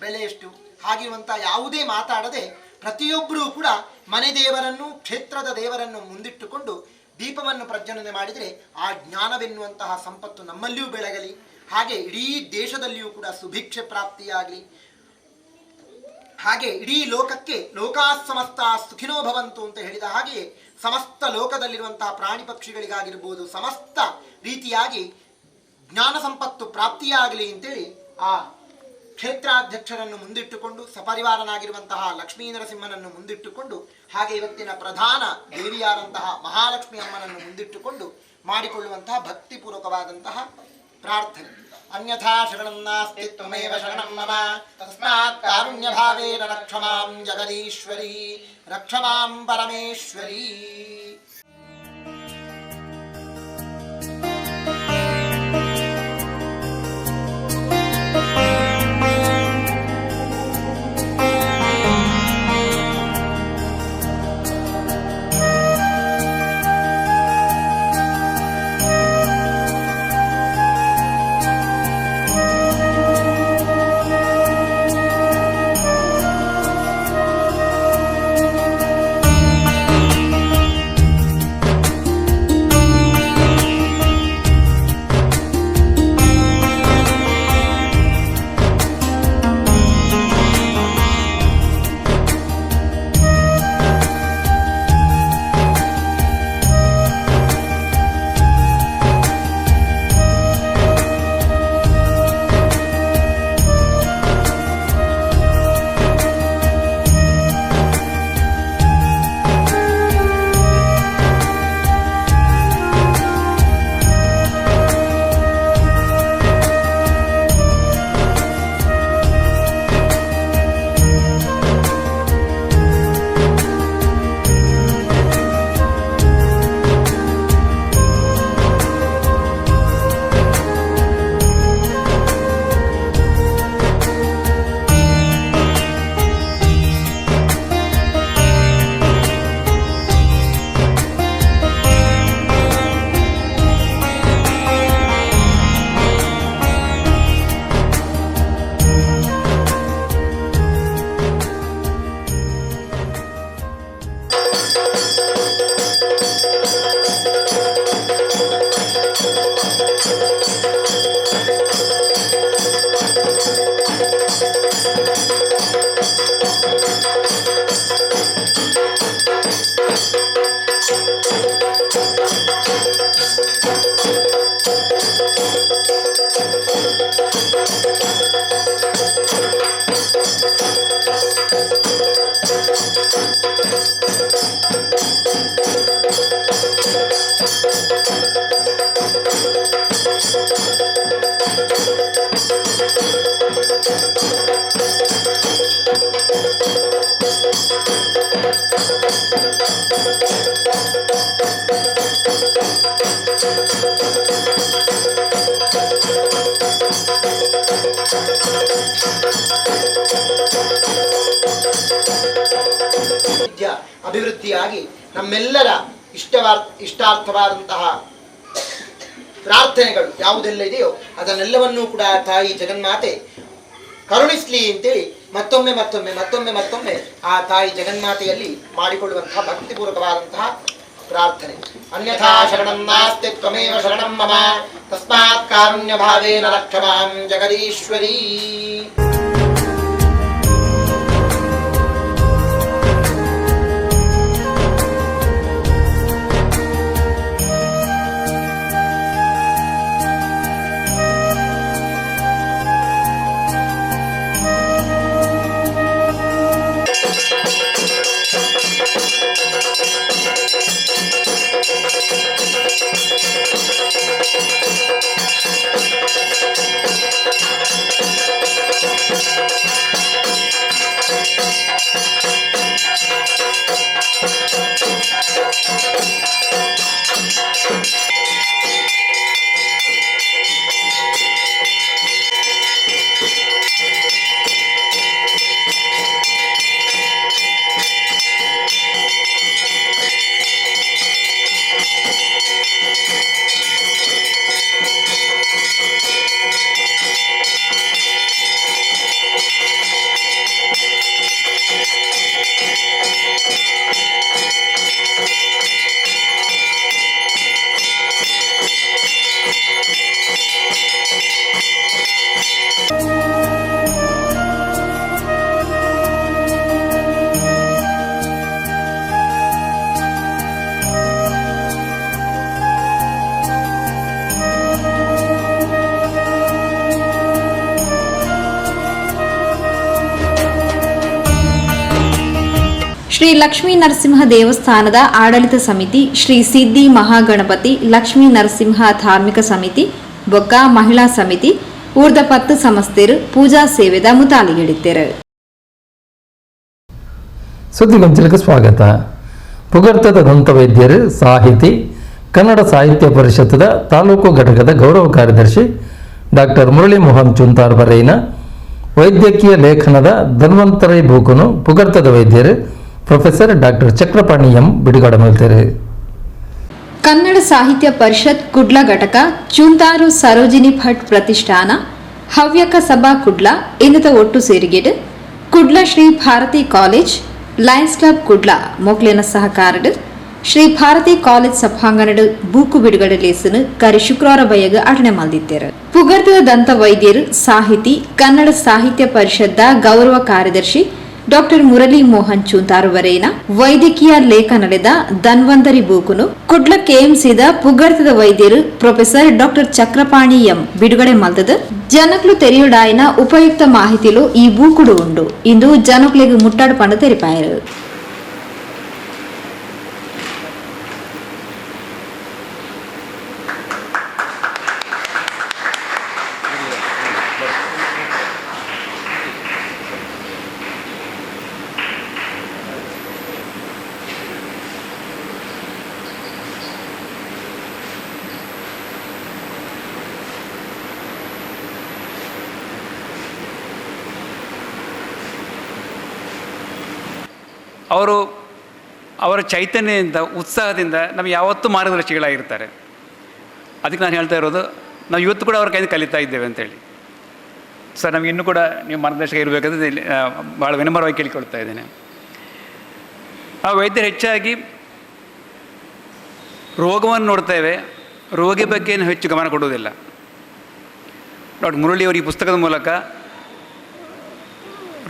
ಬೆಲೆ ಎಷ್ಟು ಹಾಗಿರುವಂಥ ಯಾವುದೇ ಮಾತಾಡದೆ ಪ್ರತಿಯೊಬ್ಬರೂ ಕೂಡ ಮನೆ ದೇವರನ್ನು, ಕ್ಷೇತ್ರದ ದೇವರನ್ನು ಮುಂದಿಟ್ಟುಕೊಂಡು ದೀಪವನ್ನು ಪ್ರಜ್ವಲನೆ ಮಾಡಿದರೆ ಆ ಜ್ಞಾನವೆನ್ನುವಂತಹ ಸಂಪತ್ತು ನಮ್ಮಲ್ಲಿಯೂ ಬೆಳಗಲಿ, ಹಾಗೆ ಇಡೀ ದೇಶದಲ್ಲಿಯೂ ಕೂಡ ಸುಭಿಕ್ಷೆ ಪ್ರಾಪ್ತಿಯಾಗಲಿ, ಹಾಗೆ ಇಡೀ ಲೋಕಕ್ಕೆ ಲೋಕಾ ಸಮಸ್ತ ಸುಖಿನೋ ಭವಂತು ಅಂತ ಹೇಳಿದ ಹಾಗೆಯೇ ಸಮಸ್ತ ಲೋಕದಲ್ಲಿರುವಂತಹ ಪ್ರಾಣಿ ಪಕ್ಷಿಗಳಿಗಾಗಿರ್ಬೋದು ಸಮಸ್ತ ರೀತಿಯಾಗಿ ಜ್ಞಾನ ಸಂಪತ್ತು ಪ್ರಾಪ್ತಿಯಾಗಲಿ ಅಂತೇಳಿ ಆ ಕ್ಷೇತ್ರಾಧ್ಯಕ್ಷರನ್ನು ಮುಂದಿಟ್ಟುಕೊಂಡು, ಸಪರಿವಾರನಾಗಿರುವಂತಹ ಲಕ್ಷ್ಮೀ ನರಸಿಂಹನನ್ನು ಮುಂದಿಟ್ಟುಕೊಂಡು, ಹಾಗೆ ಇವತ್ತಿನ ಪ್ರಧಾನ ದೇವಿಯಾದಂತಹ ಮಹಾಲಕ್ಷ್ಮಿ ಅಮ್ಮನನ್ನು ಮುಂದಿಟ್ಟುಕೊಂಡು ಮಾಡಿಕೊಳ್ಳುವಂತಹ ಭಕ್ತಿಪೂರ್ವಕವಾದಂತಹ ಪ್ರಾರ್ಥನೆ. ಅನ್ಯಥಾ ಶರಣಂ ನಾಸ್ತಿ ತ್ವಮೇವ ಶರಣಂ ಮಮ ತಸ್ಮಾತ್ ಕಾರುಣ್ಯ ಭಾವೇನ ರಕ್ಷಮಾಂ ಜಗದೀಶ್ವರಿ ರಕ್ಷಮಾಂ ಪರಮೇಶ್ವರಿ. ವಿದ್ಯಾ ಅಭಿವೃದ್ಧಿಯಾಗಿ ನಮ್ಮೆಲ್ಲರ ಇಷ್ಟಾರ್ಥವಾದಂತಹ ಪ್ರಾರ್ಥನೆಗಳು ಯಾವುದೆಲ್ಲ ಇದೆಯೋ ಅದನ್ನೆಲ್ಲವನ್ನೂ ಕೂಡ ತಾಯಿ ಜಗನ್ಮಾತೆ ಕರುಣಿಸ್ಲಿ ಅಂತೇಳಿ ಮತ್ತೊಮ್ಮೆ ಮತ್ತೊಮ್ಮೆ ಮತ್ತೊಮ್ಮೆ ಮತ್ತೊಮ್ಮೆ ಆ ತಾಯಿ ಜಗನ್ಮಾತೆಯಲ್ಲಿ ಮಾಡಿಕೊಳ್ಳುವಂತಹ ಭಕ್ತಿಪೂರ್ವಕವಾದಂತಹ ಪ್ರಾರ್ಥನೆ. ಅನ್ಯಥಾ ಶರಣಂ ನಾಸ್ತಿ ತ್ವಮೇವ ಶರಣಂ ಮಮ ತಸ್ಮಾತ್ ಕಾರುಣ್ಯ ಭಾವೇನ ರಕ್ಷ ಮಾಂ ಜಗದೀಶ್ವರಿ. ಶ್ರೀ ಲಕ್ಷ್ಮೀ ನರಸಿಂಹ ದೇವಸ್ಥಾನದ ಆಡಳಿತ ಸಮಿತಿ, ಶ್ರೀ ಸಿದ್ದಿ ಮಹಾಗಣಪತಿ ಲಕ್ಷ್ಮೀ ನರಸಿಂಹ ಧಾರ್ಮಿಕ ಸಮಿತಿ, ಬೊಕ್ಕ ಮಹಿಳಾ ಸಮಿತಿ, ಊರ್ದ ಪತ್ತು ಸಂಸ್ಥೆರು ಪೂಜಾ ಸೇವೆದ ಮುತಾಲಿಗಿಡಿತ್ತೇರು. ಸುದ್ದಿಗೊಂಚಲಿಗೆ ಸ್ವಾಗತ. ಪುಗರ್ತದ ದಂತ ವೈದ್ಯರು, ಸಾಹಿತಿ, ಕನ್ನಡ ಸಾಹಿತ್ಯ ಪರಿಷತ್ತದ ತಾಲೂಕು ಘಟಕದ ಗೌರವ ಕಾರ್ಯದರ್ಶಿ ಡಾಕ್ಟರ್ ಮುರಳಿ ಮೋಹನ್ ಚುಂತಾರ್ ಬರೈನ ವೈದ್ಯಕೀಯ ಲೇಖನದ ಧನ್ವಂತರೈ ಬೂಕುನು ಪುಗರ್ತದ ವೈದ್ಯರು professor doctor Chakrapani M ಬಿಡುಗಡೆ ಮಾಡ್ತಾರೆ. ಕನ್ನಡ ಸಾಹಿತ್ಯ ಪರಿಷತ್ ಕುಡ್ಲ ಘಟಕ, ಚುಂತಾರು ಸರೋಜಿನಿ ಭಟ್ ಪ್ರತಿಷ್ಠಾನ, ಹವ್ಯಕ ಸಭಾ ಕುಡ್ಲ ಇನ್ನದ ಒಟ್ಟು ಸೇರಿಗೆಡು Kudla Shri Bharathi college, Lions club Kudla ಮೊಕ್ಲೆನ ಸಹಕಾರಡು Shri Bharati college ಸಭಾಂಗಣಡು book ಬಿಡುಗಡೆ ಲೇಸನು ಕರಿ ಶುಕ್ರವಾರ ಬಯ್ಯಗ ಅಟಣೆ ಮಲ್ದಿತ್ತೇರು. ಪುಗರ್ದ ದಂತ ವೈದ್ಯರು, ಸಾಹಿತಿ, ಕನ್ನಡ ಸಾಹಿತ್ಯ ಪರಿಷದ್ದ ಗೌರವ ಕಾರ್ಯದರ್ಶಿ ಡಾಕ್ಟರ್ ಮುರಳಿ ಮೋಹನ್ ಚೂಂತಾರು ವರೇನ ವೈದ್ಯಕೀಯ ಲೇಖನಲೆದ ಧನ್ವಂತರಿ ಬೂಕುನು ಕುಡ್ಲ ಕೆಎಂಸಿದ ಪುಗರ್ತದ ವೈದ್ಯರು professor doctor Chakrapani M ಬಿಡುಗಡೆ ಮಲ್ತದ. ಜನಕ್ಲು ತೆರೆಯುಡಾಯಿನ ಉಪಯುಕ್ತ ಮಾಹಿತಿಲು ಈ ಬೂಕುಡು ಉಂಡು ಇಂದು ಜನಕ್ಲೆಗ್ ಮುಟ್ಟಾಡು ಪಂಡ ತೆರಿಪಾಯರು. ಅವರು ಅವರ ಚೈತನ್ಯದಿಂದ, ಉತ್ಸಾಹದಿಂದ ನಮಗೆ ಯಾವತ್ತೂ ಮಾರ್ಗದರ್ಶಿಗಳಾಗಿರ್ತಾರೆ. ಅದಕ್ಕೆ ನಾನು ಹೇಳ್ತಾ ಇರೋದು, ನಾವು ಇವತ್ತು ಕೂಡ ಅವ್ರ ಕೈಯಿಂದ ಕಲಿತಾ ಇದ್ದೇವೆ ಅಂತೇಳಿ. ಸರ್, ನಮಗೆ ಇನ್ನೂ ಕೂಡ ನೀವು ಮಾರ್ಗದರ್ಶಕ ಇರಬೇಕಂತ ಇಲ್ಲಿ ಭಾಳ ವಿನಮ್ರವಾಗಿ ಕೇಳಿಕೊಳ್ತಾ ಇದ್ದೇನೆ. ಆ ವೈದ್ಯರು ಹೆಚ್ಚಾಗಿ ರೋಗವನ್ನು ನೋಡ್ತೇವೆ, ರೋಗಿ ಬಗ್ಗೆ ಹೆಚ್ಚು ಗಮನ ಕೊಡುವುದಿಲ್ಲ. ಡಾಕ್ಟರ್ ಮುರಳಿಯವರು ಈ ಪುಸ್ತಕದ ಮೂಲಕ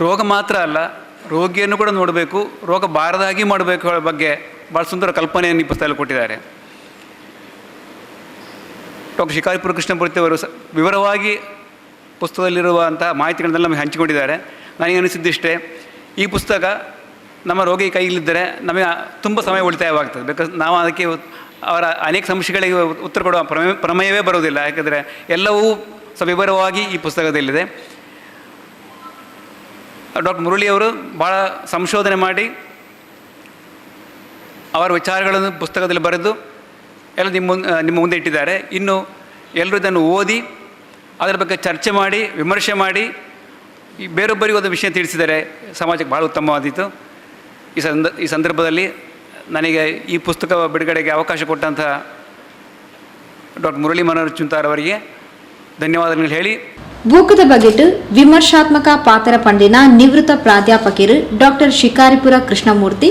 ರೋಗ ಮಾತ್ರ ಅಲ್ಲ, ರೋಗಿಯನ್ನು ಕೂಡ ನೋಡಬೇಕು, ರೋಗ ಬಾರದಾಗಿ ಮಾಡಬೇಕು ಹೇಳೋ ಬಗ್ಗೆ ಭಾಳ ಸುಂದರ ಕಲ್ಪನೆಯನ್ನು ಈ ಪುಸ್ತಕದಲ್ಲಿ ಕೊಟ್ಟಿದ್ದಾರೆ. ಡಾಕ್ಟರ್ ಶಿಕಾರಿಪುರ ಕೃಷ್ಣಮೂರ್ತಿ ಅವರು ವಿವರವಾಗಿ ಪುಸ್ತಕದಲ್ಲಿರುವಂಥ ಮಾಹಿತಿಗಳನ್ನೆಲ್ಲ ನಮಗೆ ಹಂಚಿಕೊಂಡಿದ್ದಾರೆ. ನನಗೆ ಅನಿಸಿದ್ದಿಷ್ಟೇ, ಈ ಪುಸ್ತಕ ನಮ್ಮ ರೋಗಿ ಕೈಯಲ್ಲಿದ್ದರೆ ನಮಗೆ ತುಂಬ ಸಮಯ ಉಳಿತಾಯವಾಗ್ತದೆ. Because ನಾವು ಅದಕ್ಕೆ ಅವರ ಅನೇಕ ಸಮಸ್ಯೆಗಳಿಗೆ ಉತ್ತರ ಕೊಡುವ ಪ್ರಮೇಯವೇ ಬರುವುದಿಲ್ಲ. ಯಾಕೆಂದರೆ ಎಲ್ಲವೂ ಸವಿವರವಾಗಿ ಈ ಪುಸ್ತಕದಲ್ಲಿದೆ. ಡಾಕ್ಟರ್ ಮುರಳಿಯವರು ಭಾಳ ಸಂಶೋಧನೆ ಮಾಡಿ ಅವರ ವಿಚಾರಗಳನ್ನು ಪುಸ್ತಕದಲ್ಲಿ ಬರೆದು ಎಲ್ಲ ನಿಮ್ಮ ಮುಂದೆ ಇಟ್ಟಿದ್ದಾರೆ. ಇನ್ನು ಎಲ್ಲರೂ ಇದನ್ನು ಓದಿ ಅದರ ಬಗ್ಗೆ ಚರ್ಚೆ ಮಾಡಿ, ವಿಮರ್ಶೆ ಮಾಡಿ ಬೇರೊಬ್ಬರಿಗೂ ಒಂದು ವಿಷಯ ತಿಳಿಸಿದರೆ ಸಮಾಜಕ್ಕೆ ಭಾಳ ಉತ್ತಮವಾದೀತು. ಈ ಸಂದರ್ಭದಲ್ಲಿ ನನಗೆ ಈ ಪುಸ್ತಕ ಬಿಡುಗಡೆಗೆ ಅವಕಾಶ ಕೊಟ್ಟಂಥ ಡಾಕ್ಟರ್ ಮುರಳಿ ಮನೋಹರ್ ಚುಂತಾರ್ ಅವರಿಗೆ ಧನ್ಯವಾದಗಳು ಹೇಳಿ. ಬೂಕದ ಬಗೆಟ್ ವಿಮರ್ಶಾತ್ಮಕ ಪಾತ್ರ ಪಂಡಿನ ನಿವೃತ್ತ ಪ್ರಾಧ್ಯಾಪಕರು ಡಾಕ್ಟರ್ ಶಿಕಾರಿಪುರ ಕೃಷ್ಣಮೂರ್ತಿ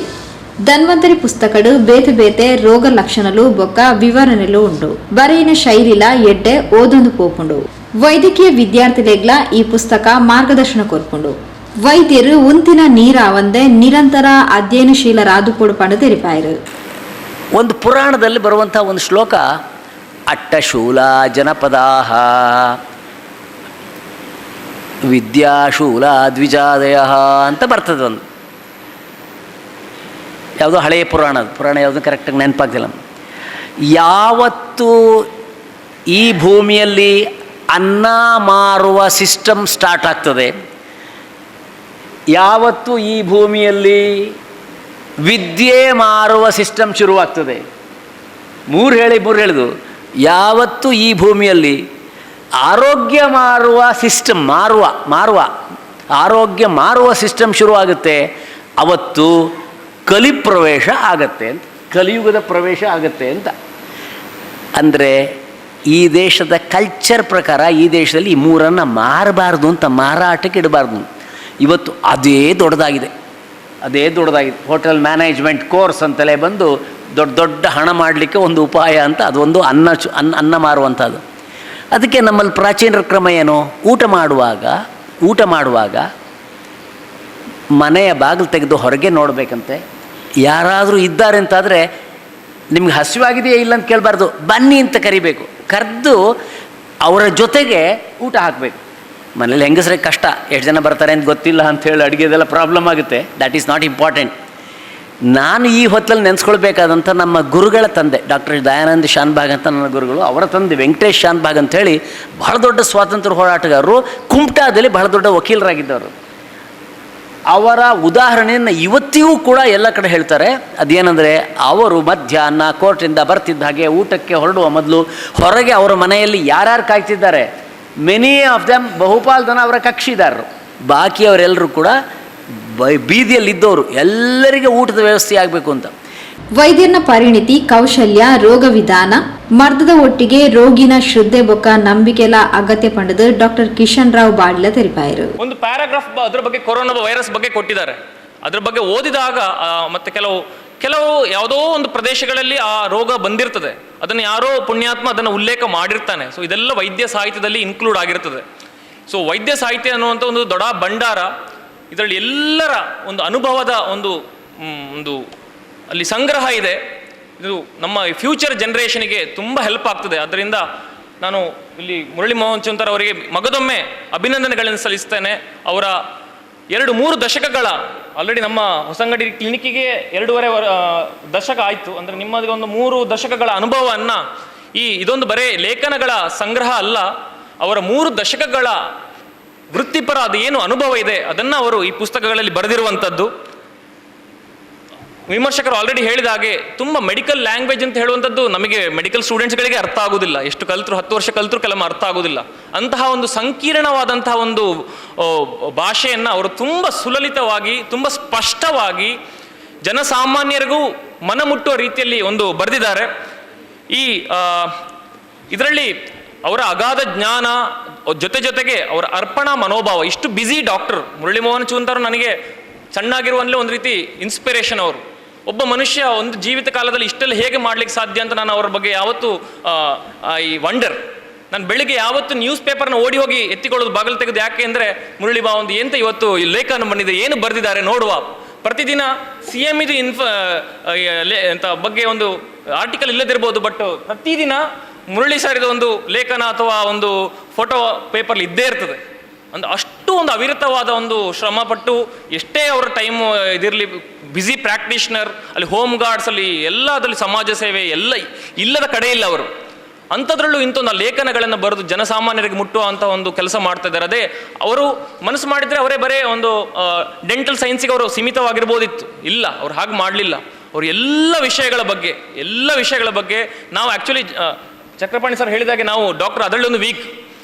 ಧನ್ವಂತರಿ ಪುಸ್ತಕಡು ಬೇತೆ ಬೇತೆ ರೋಗ ಲಕ್ಷಣಲು ಬೊಕ್ಕ ವಿವರಣೆಲು ಉಂಡು. ಬರೆಯಿನ ಶೈಲಿಲ ಎಡ್ಡೆ ಓದೊಂದು ಪೋಪುಂಡು. ವೈದ್ಯಕೀಯ ವಿದ್ಯಾರ್ಥಿಲೆಗ್ಲ ಈ ಪುಸ್ತಕ ಮಾರ್ಗದರ್ಶನ ಕೊರ್ಪುಂಡು. ವೈದ್ಯರು ಉಂತಿನ ನೀರಾವಂದೆ ನಿರಂತರ ಅಧ್ಯಯನಶೀಲರಾದುಪೋಡು ಪಂಡು ತೆರಿಪಾಯರು. ಒಂದು ಪುರಾಣದಲ್ಲಿ ಬರುವಂಥ ಒಂದು ಶ್ಲೋಕ, ಅಟ್ಟಶೂಲ ಜನಪದಾಹ ವಿದ್ಯಾಶೂಲ ದ್ವಿಜಾದಯ ಅಂತ ಬರ್ತದೆ. ಒಂದು ಯಾವುದೋ ಹಳೆಯ ಪುರಾಣ, ಅದು ಪುರಾಣ ಯಾವುದೂ ಕರೆಕ್ಟಾಗಿ ನೆನಪಾಗ್ತಿಲ್ಲ. ಯಾವತ್ತು ಈ ಭೂಮಿಯಲ್ಲಿ ಅನ್ನ ಮಾರುವ ಸಿಸ್ಟಮ್ ಸ್ಟಾರ್ಟ್ ಆಗ್ತದೆ, ಯಾವತ್ತು ಈ ಭೂಮಿಯಲ್ಲಿ ವಿದ್ಯೆ ಮಾರುವ ಸಿಸ್ಟಮ್ ಶುರುವಾಗ್ತದೆ, ಮೂರು ಹೇಳಿದು, ಯಾವತ್ತು ಈ ಭೂಮಿಯಲ್ಲಿ ಆರೋಗ್ಯ ಮಾರುವ ಸಿಸ್ಟಮ್ ಮಾರುವ ಮಾರುವ ಆರೋಗ್ಯ ಮಾರುವ ಸಿಸ್ಟಮ್ ಶುರುವಾಗುತ್ತೆ, ಅವತ್ತು ಕಲಿಪ್ರವೇಶ ಆಗತ್ತೆ ಅಂತ, ಕಲಿಯುಗದ ಪ್ರವೇಶ ಆಗತ್ತೆ ಅಂತ. ಅಂದರೆ ಈ ದೇಶದ ಕಲ್ಚರ್ ಪ್ರಕಾರ ಈ ದೇಶದಲ್ಲಿ ಈ ಮೂರನ್ನು ಮಾರಬಾರ್ದು ಅಂತ, ಮಾರಾಟಕ್ಕೆ ಇಡಬಾರ್ದು. ಇವತ್ತು ಅದೇ ದೊಡ್ಡದಾಗಿದೆ, ಅದೇ ದೊಡ್ಡದಾಗಿದೆ. Hotel management course ಅಂತಲೇ ಬಂದು ದೊಡ್ಡ ದೊಡ್ಡ ಹಣ ಮಾಡಲಿಕ್ಕೆ ಒಂದು ಉಪಾಯ ಅಂತ ಅದೊಂದು ಅನ್ನ ಅನ್ನ ಅನ್ನ ಮಾರುವಂಥದ್ದು. ಅದಕ್ಕೆ ನಮ್ಮಲ್ಲಿ ಪ್ರಾಚೀನರ ಕ್ರಮ ಏನು, ಊಟ ಮಾಡುವಾಗ ಮನೆಯ ಬಾಗಿಲು ತೆಗೆದು ಹೊರಗೆ ನೋಡಬೇಕಂತೆ. ಯಾರಾದರೂ ಇದ್ದಾರೆ ಅಂತಾದರೆ ನಿಮ್ಗೆ ಹಸಿವಾಗಿದೆಯೇ ಇಲ್ಲ ಅಂತ ಕೇಳಬಾರ್ದು, ಬನ್ನಿ ಅಂತ ಕರಿಬೇಕು. ಕರೆದು ಅವರ ಜೊತೆಗೆ ಊಟ ಹಾಕಬೇಕು. ಮನೇಲಿ ಹೆಂಗಸ್ರಿಗೆ ಕಷ್ಟ, ಎಷ್ಟು ಜನ ಬರ್ತಾರೆ ಅಂತ ಗೊತ್ತಿಲ್ಲ ಅಂಥೇಳಿ ಅಡುಗೆದೆಲ್ಲ ಪ್ರಾಬ್ಲಮ್ ಆಗುತ್ತೆ. That is not important. ನಾನು ಈ ಹೊತ್ತಲ್ಲಿ ನೆನೆಸ್ಕೊಳ್ಬೇಕಾದಂಥ ನಮ್ಮ ಗುರುಗಳ ತಂದೆ ಡಾಕ್ಟರ್ ದಯಾನಂದ ಶಾನ್ಭಾಗ್ ಅಂತ ನನ್ನ ಗುರುಗಳು, ಅವರ ತಂದೆ ವೆಂಕಟೇಶ್ ಶಾನ್ಭಾಗ್ ಅಂಥೇಳಿ ಬಹಳ ದೊಡ್ಡ ಸ್ವಾತಂತ್ರ್ಯ ಹೋರಾಟಗಾರರು, ಕುಮಟಾದಲ್ಲಿ ಬಹಳ ದೊಡ್ಡ ವಕೀಲರಾಗಿದ್ದವರು. ಅವರ ಉದಾಹರಣೆಯನ್ನು ಇವತ್ತಿಗೂ ಕೂಡ ಎಲ್ಲ ಕಡೆ ಹೇಳ್ತಾರೆ. ಅದೇನೆಂದರೆ, ಅವರು ಮಧ್ಯಾಹ್ನ ಕೋರ್ಟಿಂದ ಬರ್ತಿದ್ದ ಹಾಗೆ ಊಟಕ್ಕೆ ಹೊರಡುವ ಮೊದಲು ಹೊರಗೆ ಅವರ ಮನೆಯಲ್ಲಿ ಯಾರ್ಯಾರು ಕಾಯ್ತಿದ್ದಾರೆ, many of them ಬಹುಪಾಲು ಜನ ಅವರ ಕಕ್ಷಿದಾರರು, ಬಾಕಿಯವರೆಲ್ಲರೂ ಕೂಡ ಬೀದಿಯಲ್ಲಿದ್ದವರು, ಎಲ್ಲರಿಗೆ ಊಟದ ವ್ಯವಸ್ಥೆ ಆಗಬೇಕು ಅಂತ. ವೈದ್ಯನ ಪರಿಣಿತಿ, ಕೌಶಲ್ಯ, ರೋಗ ವಿಧಾನ, ಮರ್ದದ ಒಟ್ಟಿಗೆ ರೋಗಿನ ಶ್ರದ್ಧೆ ಬೊಕ್ಕ ನಂಬಿಕೆಲ ಅಗತ್ಯ ಪಂಡದು ಡಾಕ್ಟರ್ ಕಿಶನ್ ರಾವ್ ಬಾಡ್ಲ ತೆರಿಪಾಯರು. ಒಂದು ಪ್ಯಾರಾಗ್ರಾಫ್ ಅದ್ರ ಬಗ್ಗೆ, ಕೊರೋನಾ ವೈರಸ್ ಬಗ್ಗೆ ಕೊಟ್ಟಿದ್ದಾರೆ. ಅದ್ರ ಬಗ್ಗೆ ಓದಿದಾಗ ಮತ್ತೆ ಕೆಲವು ಕೆಲವು ಯಾವುದೋ ಒಂದು ಪ್ರದೇಶಗಳಲ್ಲಿ ಆ ರೋಗ ಬಂದಿರ್ತದೆ, ಅದನ್ನು ಯಾರೋ ಪುಣ್ಯಾತ್ಮ ಅದನ್ನು ಉಲ್ಲೇಖ ಮಾಡಿರ್ತಾನೆ. ಸೊ ಇದೆಲ್ಲ ವೈದ್ಯ ಸಾಹಿತ್ಯದಲ್ಲಿ ಇನ್ಕ್ಲೂಡ್ ಆಗಿರ್ತದೆ. ಸೊ ವೈದ್ಯ ಸಾಹಿತ್ಯ ಅನ್ನುವಂಥ ಒಂದು ದೊಡ್ಡ ಭಂಡಾರ. ಇದರಲ್ಲಿ ಎಲ್ಲರ ಒಂದು ಅನುಭವದ ಒಂದು ಒಂದು ಅಲ್ಲಿ ಸಂಗ್ರಹ ಇದೆ. ಇದು ನಮ್ಮ ಫ್ಯೂಚರ್ ಜನ್ರೇಷನ್ಗೆ ತುಂಬ ಹೆಲ್ಪ್ ಆಗ್ತದೆ. ಆದ್ದರಿಂದ ನಾನು ಇಲ್ಲಿ ಮುರಳಿ ಮೋಹನ್ ಚುಂತಾರ್ ಅವರಿಗೆ ಮಗದೊಮ್ಮೆ ಅಭಿನಂದನೆಗಳನ್ನು ಸಲ್ಲಿಸ್ತೇನೆ. ಅವರ 2-3 ದಶಕಗಳ ಆಲ್ರೆಡಿ ನಮ್ಮ ಹೊಸಂಗಡಿ ಕ್ಲಿನಿಕ್ಕಿಗೆ 2.5 ದಶಕ ಆಯಿತು. ಅಂದರೆ ನಿಮ್ಮದು ಒಂದು 3 ದಶಕಗಳ ಅನುಭವವನ್ನು, ಇದೊಂದು ಬರೇ ಲೇಖನಗಳ ಸಂಗ್ರಹ ಅಲ್ಲ, ಅವರ 3 ದಶಕಗಳ ವೃತ್ತಿಪರ ಅದೇನು ಅನುಭವ ಇದೆ ಅದನ್ನು ಅವರು ಈ ಪುಸ್ತಕಗಳಲ್ಲಿ ಬರೆದಿರುವಂಥದ್ದು. ವಿಮರ್ಶಕರು ಆಲ್ರೆಡಿ ಹೇಳಿದ ಹಾಗೆ ತುಂಬ ಮೆಡಿಕಲ್ ಲ್ಯಾಂಗ್ವೇಜ್ ಅಂತ ಹೇಳುವಂಥದ್ದು ನಮಗೆ ಮೆಡಿಕಲ್ ಸ್ಟೂಡೆಂಟ್ಸ್ಗಳಿಗೆ ಅರ್ಥ ಆಗೋದಿಲ್ಲ. ಎಷ್ಟು ಕಲ್ತರು, 10 ವರ್ಷ ಕಲ್ತರು ಕೆಲವೊಮ್ಮೆ ಅರ್ಥ ಆಗೋದಿಲ್ಲ. ಅಂತಹ ಒಂದು ಸಂಕೀರ್ಣವಾದಂತಹ ಒಂದು ಭಾಷೆಯನ್ನು ಅವರು ತುಂಬ ಸುಲಲಿತವಾಗಿ, ತುಂಬ ಸ್ಪಷ್ಟವಾಗಿ ಜನಸಾಮಾನ್ಯರಿಗೂ ಮನಮುಟ್ಟುವ ರೀತಿಯಲ್ಲಿ ಒಂದು ಬರೆದಿದ್ದಾರೆ. ಈ ಇದರಲ್ಲಿ ಅವರ ಅಗಾಧ ಜ್ಞಾನ ಜೊತೆ ಜೊತೆಗೆ ಅವರ ಅರ್ಪಣಾ ಮನೋಭಾವ. ಇಷ್ಟು ಬ್ಯುಸಿ ಡಾಕ್ಟರ್ ಮುರಳಿ ಮೋಹನ್ ಚೂಂತಾರು ನನಗೆ ಸಣ್ಣಾಗಿರುವಲ್ಲೇ ಒಂದು ರೀತಿ ಇನ್ಸ್ಪಿರೇಷನ್. ಅವರು ಒಬ್ಬ ಮನುಷ್ಯ ಒಂದು ಜೀವಿತ ಕಾಲದಲ್ಲಿ ಇಷ್ಟೆಲ್ಲ ಹೇಗೆ ಮಾಡ್ಲಿಕ್ಕೆ ಸಾಧ್ಯ ಅಂತ ನಾನು ಅವರ ಬಗ್ಗೆ ಯಾವತ್ತೂ I wonder. ನಾನು ಬೆಳಿಗ್ಗೆ ಯಾವತ್ತು ನ್ಯೂಸ್ ಪೇಪರ್ನ ಓಡಿ ಹೋಗಿ ಎತ್ತಿಕೊಳ್ಳೋದು ಬಾಗಿಲು ತೆಗೆದು, ಯಾಕೆ ಅಂದರೆ ಮುರಳಿ ಬಾ ಒಂದು ಎಂತ ಇವತ್ತು ಈ ಲೇಖನ ಬಂದಿದೆ, ಏನು ಬರೆದಿದ್ದಾರೆ ನೋಡುವ. ಪ್ರತಿದಿನ CM ಇದು ಅಂತ ಬಗ್ಗೆ ಒಂದು ಆರ್ಟಿಕಲ್ ಇಲ್ಲದಿರ್ಬೋದು, ಬಟ್ ಪ್ರತಿದಿನ ಮುರಳಿ ಸರಿದ ಒಂದು ಲೇಖನ ಅಥವಾ ಒಂದು ಫೋಟೋ ಪೇಪರ್ಲಿ ಇದ್ದೇ ಇರ್ತದೆ. ಒಂದು ಅಷ್ಟು ಅಷ್ಟು ಒಂದು ಅವಿರತವಾದ ಒಂದು ಶ್ರಮಪಟ್ಟು, ಎಷ್ಟೇ ಅವರ ಟೈಮ್ ಇದಿರಲಿ, ಬ್ಯುಸಿ ಪ್ರಾಕ್ಟೀಷನರ್, ಅಲ್ಲಿ ಹೋಮ್ ಗಾರ್ಡ್ಸ್, ಅಲ್ಲಿ ಎಲ್ಲದರಲ್ಲಿ ಸಮಾಜ ಸೇವೆ ಎಲ್ಲ ಇಲ್ಲದ ಕಡೆ ಇಲ್ಲ ಅವರು. ಅಂಥದ್ರಲ್ಲೂ ಇಂಥೊಂದು ಲೇಖನಗಳನ್ನು ಬರೆದು ಜನಸಾಮಾನ್ಯರಿಗೆ ಮುಟ್ಟುವ ಅಂಥ ಒಂದು ಕೆಲಸ ಮಾಡ್ತಾ ಇದ್ದಾರೆ. ಅದೇ ಅವರು ಮನಸ್ಸು ಮಾಡಿದರೆ ಅವರೇ ಬರೇ ಒಂದು ಡೆಂಟಲ್ ಸೈನ್ಸಿಗೆ ಅವರು ಸೀಮಿತವಾಗಿರ್ಬೋದಿತ್ತು. ಇಲ್ಲ, ಅವ್ರು ಹಾಗೆ ಮಾಡಲಿಲ್ಲ. ಅವರು ಎಲ್ಲ ವಿಷಯಗಳ ಬಗ್ಗೆ ನಾವು ಆ್ಯಕ್ಚುಲಿ ಚಕ್ರಪಾಣಿ ಸರ್ ಹೇಳಿದಾಗೆ ನಾವು ಡಾಕ್ಟರ್ ಅದರಲ್ಲಿ ಒಂದು ವೀಕ್,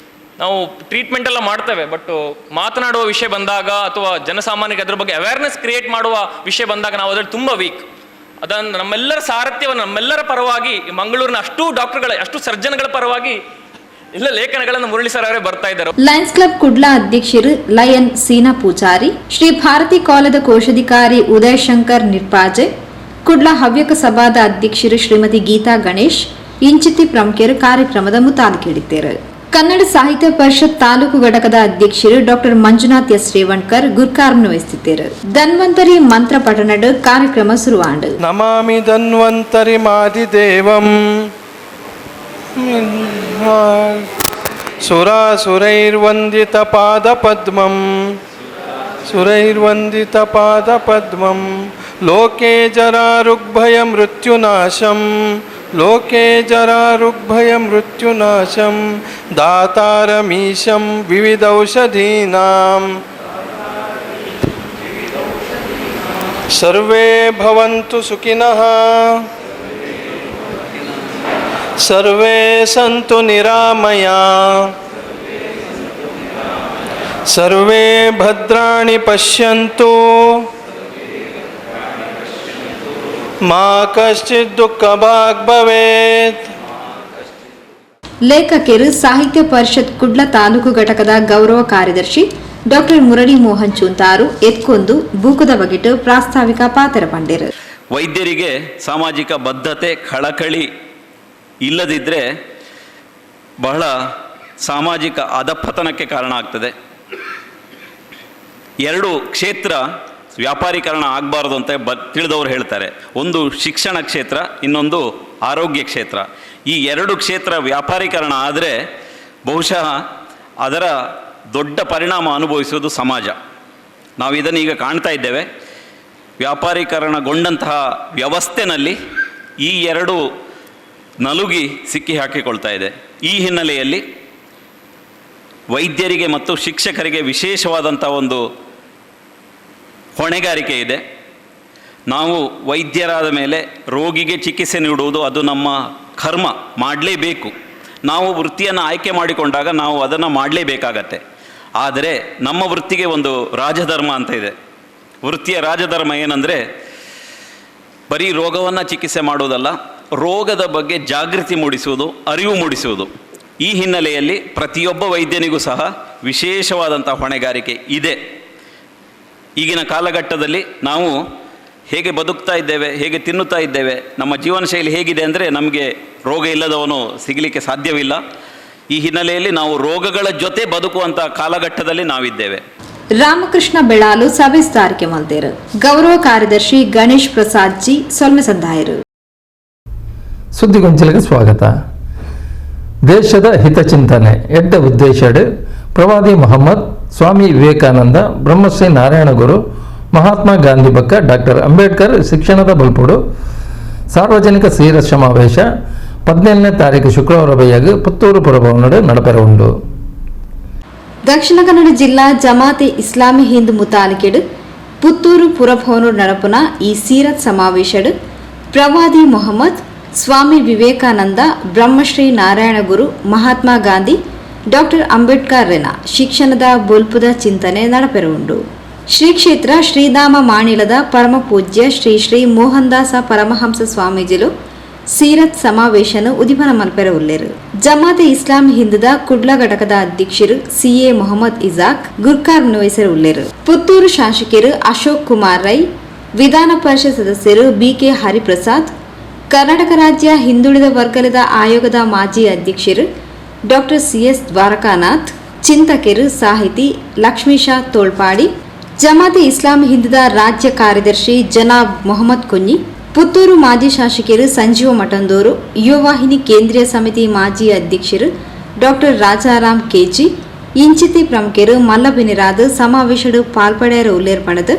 ನಾವು ಟ್ರೀಟ್ಮೆಂಟ್ ಎಲ್ಲ ಮಾಡ್ತೇವೆ, ಬಟ್ ಮಾತನಾಡುವ ವಿಷಯ ಬಂದಾಗ ಅಥವಾ ಜನಸಾಮಾನ್ಯರಿಗೆ ಅದ್ರ ಬಗ್ಗೆ ಅವೇರ್ನೆಸ್ ಕ್ರಿಯೇಟ್ ಮಾಡುವ ವಿಷಯ ಬಂದಾಗ ನಾವು ಅದರಲ್ಲಿ ತುಂಬ ವೀಕ್. ಅದನ್ನು ನಮ್ಮೆಲ್ಲರ ಸಾರಥ್ಯವನ್ನು ನಮ್ಮೆಲ್ಲರ ಪರವಾಗಿ ಮಂಗಳೂರಿನ ಅಷ್ಟು ಡಾಕ್ಟರ್ಗಳ, ಅಷ್ಟು ಸರ್ಜನ್ಗಳ ಪರವಾಗಿ ಎಲ್ಲ ಲೇಖನಗಳನ್ನು ಮುರಳಿ ಸರ್ ಅವರೇ ಬರ್ತಾ ಇದ್ದಾರೆ. ಲಯನ್ಸ್ ಕ್ಲಬ್ ಕುಡ್ಲ ಅಧ್ಯಕ್ಷರು ಲಯನ್ ಸೀನಾ ಪೂಜಾರಿ, ಶ್ರೀ ಭಾರತಿ ಕಾಲದ ಕೋಶಾಧಿಕಾರಿ ಉದಯ್ ಶಂಕರ್ ನಿರ್ಪಾಜೆ, ಕುಡ್ಲ ಹವ್ಯಕ ಸಭಾದ ಅಧ್ಯಕ್ಷರು ಶ್ರೀಮತಿ ಗೀತಾ ಗಣೇಶ್ ಇಂಚಿತಿ ಪ್ರಮುಖರು ಕಾರ್ಯಕ್ರಮದ ಮುತಾಲಿಕೆಯಿದ್ದಾರೆ. ಕನ್ನಡ ಸಾಹಿತ್ಯ ಪರಿಷತ್ ತಾಲೂಕು ಘಟಕದ ಅಧ್ಯಕ್ಷರು ಡಾಕ್ಟರ್ ಮಂಜುನಾಥ್ ಎಸ್ ರೇವಣ್ಕರ್ ಗುರ್ಕಾರ್ಮನ್ನು ವಹಿಸುತ್ತಿದ್ದರು. ಧನ್ವಂತರಿ ಮಂತ್ರ ಪಠಣಡ್ ಕಾರ್ಯಕ್ರಮ ಶುರುವಾಂಡು. ನಮಾಮಿ ಧನ್ವಂತರಿ ಮಾದಿದೇವಂ ಸುರಾಸುರೈರ್ವಂದಿತ ಪಾದ ಪದ್ಮಂ ಸುರೈರ್ವಂದಿತ ಪಾದ ಪದ್ಮಂ ಲೋಕೆ ಜರಾರುಗ್ಭಯ ಮೃತ್ಯುನಾಶಂ ಲೋಕೆ ಜರಾರುಗ್ಭಯ ಮೃತ್ಯುನಾಶಂ ದಾತಾರಮೀಶಂ ವಿವಿಧೌಷಧೀನಾಂ ಸರ್ವೇ ಭವಂತು ಸುಖಿನಃ ಸರ್ವೇ ಸಂತು ನಿರಾಮಯಾ ಸರ್ವೇ ಭದ್ರಾಣಿ ಪಶ್ಯಂತು ಮಾ ಕಶ್ಚಿತ್ ದುಃಖ ಭಾಗ್ ಭವೇತ್. ಲೇಖಕರು ಸಾಹಿತ್ಯ ಪರಿಷತ್ ಕುಡ್ಲ ತಾಲೂಕು ಘಟಕದ ಗೌರವ ಕಾರ್ಯದರ್ಶಿ ಡಾಕ್ಟರ್ ಮುರಳಿ ಮೋಹನ್ ಚೂಂತಾರು ಎತ್ಕೊಂದು ಬೂಕದ ಬಗೆಟ್ ಪ್ರಾಸ್ತಾವಿಕ ಪಾತ್ರ ಪಂಡಿರು. ವೈದ್ಯರಿಗೆ ಸಾಮಾಜಿಕ ಬದ್ಧತೆ ಕಳಕಳಿ ಇಲ್ಲದಿದ್ದರೆ ಬಹಳ ಸಾಮಾಜಿಕ ಅಧಪತನಕ್ಕೆ ಕಾರಣ ಆಗ್ತದೆ. ಎರಡು ಕ್ಷೇತ್ರ ವ್ಯಾಪಾರೀಕರಣ ಆಗಬಾರ್ದು ಅಂತ ತಿಳಿದವರು ಹೇಳ್ತಾರೆ. ಒಂದು ಶಿಕ್ಷಣ ಕ್ಷೇತ್ರ, ಇನ್ನೊಂದು ಆರೋಗ್ಯ ಕ್ಷೇತ್ರ. ಈ ಎರಡು ಕ್ಷೇತ್ರ ವ್ಯಾಪಾರೀಕರಣ ಆದರೆ ಬಹುಶಃ ಅದರ ದೊಡ್ಡ ಪರಿಣಾಮ ಅನುಭವಿಸುವುದು ಸಮಾಜ. ನಾವು ಇದನ್ನು ಈಗ ಕಾಣ್ತಾ ಇದ್ದೇವೆ. ವ್ಯಾಪಾರೀಕರಣಗೊಂಡಂತಹ ವ್ಯವಸ್ಥೆನಲ್ಲಿ ಈ ಎರಡು ನಲುಗಿ ಸಿಕ್ಕಿ ಹಾಕಿಕೊಳ್ತಾ ಇದೆ. ಈ ಹಿನ್ನೆಲೆಯಲ್ಲಿ ವೈದ್ಯರಿಗೆ ಮತ್ತು ಶಿಕ್ಷಕರಿಗೆ ವಿಶೇಷವಾದಂಥ ಒಂದು ಹೊಣೆಗಾರಿಕೆ ಇದೆ. ನಾವು ವೈದ್ಯರಾದ ಮೇಲೆ ರೋಗಿಗೆ ಚಿಕಿತ್ಸೆ ನೀಡುವುದು ಅದು ನಮ್ಮ ಕರ್ಮ, ಮಾಡಲೇಬೇಕು. ನಾವು ವೃತ್ತಿಯನ್ನು ಆಯ್ಕೆ ಮಾಡಿಕೊಂಡಾಗ ನಾವು ಅದನ್ನು ಮಾಡಲೇಬೇಕಾಗತ್ತೆ. ಆದರೆ ನಮ್ಮ ವೃತ್ತಿಗೆ ಒಂದು ರಾಜಧರ್ಮ ಅಂತ ಇದೆ. ವೃತ್ತಿಯ ರಾಜಧರ್ಮ ಏನಂದರೆ ಬರೀ ರೋಗವನ್ನು ಚಿಕಿತ್ಸೆ ಮಾಡುವುದಲ್ಲ, ರೋಗದ ಬಗ್ಗೆ ಜಾಗೃತಿ ಮೂಡಿಸುವುದು, ಅರಿವು ಮೂಡಿಸುವುದು. ಈ ಹಿನ್ನೆಲೆಯಲ್ಲಿ ಪ್ರತಿಯೊಬ್ಬ ವೈದ್ಯನಿಗೂ ಸಹ ವಿಶೇಷವಾದಂಥ ಹೊಣೆಗಾರಿಕೆ ಇದೆ. ಈಗಿನ ಕಾಲಘಟ್ಟದಲ್ಲಿ ನಾವು ಹೇಗೆ ಬದುಕ್ತಾ ಇದ್ದೇವೆ, ಹೇಗೆ ತಿನ್ನುತ್ತಾ ಇದ್ದೇವೆ, ನಮ್ಮ ಜೀವನ ಶೈಲಿ ಹೇಗಿದೆ ಅಂದರೆ ನಮಗೆ ರೋಗ ಇಲ್ಲದವನು ಸಿಗಲಿಕ್ಕೆ ಸಾಧ್ಯವಿಲ್ಲ. ಈ ಹಿನ್ನೆಲೆಯಲ್ಲಿ ನಾವು ರೋಗಗಳ ಜೊತೆ ಬದುಕುವಂಥ ಕಾಲಘಟ್ಟದಲ್ಲಿ ನಾವಿದ್ದೇವೆ. ರಾಮಕೃಷ್ಣ ಬೆಳಾಲು ಸಭೆ ಸ್ಥಾರಿಕೆ ಮಲ್ತೇರು. ಗೌರವ ಕಾರ್ಯದರ್ಶಿ ಗಣೇಶ್ ಪ್ರಸಾದ್ ಜಿ ಸೊಲ್ಮೆ ಸಂದಾಯರು. ಸುದ್ದಿಗೊಂಚಲಿಗೆ ಸ್ವಾಗತ. ದೇಶದ ಹಿತಚಿಂತನೆ ಎಡ್ಡ ಉದ್ದೇಶಡ್ ಪ್ರವಾದಿ ಮೊಹಮ್ಮದ್, ಸ್ವಾಮಿ ವಿವೇಕಾನಂದ, ಬ್ರಹ್ಮಶ್ರೀ ನಾರಾಯಣಗುರು, ಮಹಾತ್ಮ ಗಾಂಧಿ ಬಕ್ಕ ಡಾಕ್ಟರ್ ಅಂಬೇಡ್ಕರ್ ಶಿಕ್ಷಣದ ಬಲ್ಪುಡು ಸಾರ್ವಜನಿಕ ಸೀರ ಸಮಾವೇಶ 17ನೇ ತಾರೀಕು ಶುಕ್ರವಾರ ಬೈಯಾಗ ಪುತ್ತೂರು ಪುರಭವನಡು ನಡಪೆರ ಉಂಡು. ದಕ್ಷಿಣ ಕನ್ನಡ ಜಿಲ್ಲಾ ಜಮಾತೆ ಇಸ್ಲಾಮಿ ಹಿಂದ್ ಮುತಾಲಿಕೆಡು ಪುತ್ತೂರು ಪುರಭವನಡು ನಡಪುನ ಈ ಸೀರತ್ ಸಮಾವೇಶಡು ಪ್ರವಾದಿ ಮೊಹಮ್ಮದ್, ಸ್ವಾಮಿ ವಿವೇಕಾನಂದ, ಬ್ರಹ್ಮಶ್ರೀ ನಾರಾಯಣಗುರು, ಮಹಾತ್ಮ ಗಾಂಧಿ, ಡಾಕ್ಟರ್ ಅಂಬೇಡ್ಕರ್ ರೆನ ಶಿಕ್ಷಣದ ಬೊಲ್ಪುದ ಚಿಂತನೆ ನಡಪೆರ ಉಂಡು. ಶ್ರೀ ಕ್ಷೇತ್ರ ಶ್ರೀಧಾಮ ಮಾಣಿಲದ ಪರಮ ಪೂಜ್ಯ ಶ್ರೀ ಶ್ರೀ ಮೋಹನ್ದಾಸ ಪರಮಹಂಸ ಸ್ವಾಮೀಜಿಲು ಸೀರತ್ ಸಮಾವೇಶನು ಉದಿಪನ ಮಲ್ಪೆರ ಉಲ್ಲೇರು. ಜಮಾತೆ ಇಸ್ಲಾಂ ಹಿಂದದ ಕುಡ್ಲ ಘಟಕದ ಅಧ್ಯಕ್ಷರು ಸಿಎ ಮೊಹಮ್ಮದ್ ಇಜಾಕ್ ಗುರ್ಕಾರ್ ವಹಿಸರು ಉಲ್ಲೇರು. ಪುತ್ತೂರು ಶಾಸಕರು ಅಶೋಕ್ ಕುಮಾರ್ ರೈ, ವಿಧಾನ ಪರಿಷತ್ ಸದಸ್ಯರು ಬಿಕೆ ಹರಿಪ್ರಸಾದ್, ಕರ್ನಾಟಕ ರಾಜ್ಯ ಹಿಂದುಳಿದ ವರ್ಗದ ಆಯೋಗದ ಮಾಜಿ ಅಧ್ಯಕ್ಷರು ಡಾಕ್ಟರ್ ಸಿಎಸ್ ದ್ವಾರಕಾನಾಥ್, ಚಿಂತಕರು ಸಾಹಿತಿ ಲಕ್ಷ್ಮೀಶಾ ತೋಳ್ಪಾಡಿ, ಜಮಾತೆ ಇಸ್ಲಾಂ ಹಿಂದದ ರಾಜ್ಯ ಕಾರ್ಯದರ್ಶಿ ಜನಾಬ್ ಮೊಹಮ್ಮದ್ ಕುഞ്ഞಿ, ಪುತ್ತೂರು ಮಾಜಿ ಶಾಸಕರು ಸಂಜೀವ ಮಠಂದೂರು, ಯುವವಾಹಿನಿ ಕೇಂದ್ರೀಯ ಸಮಿತಿ ಮಾಜಿ ಅಧ್ಯಕ್ಷರು ಡಾಕ್ಟರ್ ರಾಜಾರಾಮ್ ಕೆಜಿ ಇಂಚಿತಿ ಪ್ರಮುಖರು ಮಲ್ಲಬಿನಿರಾದ್ ಸಮಾವೇಶಡು ಪಾಲ್ಪಡೆಯರ ಉಲ್ಲೇರ್ ಪಣದು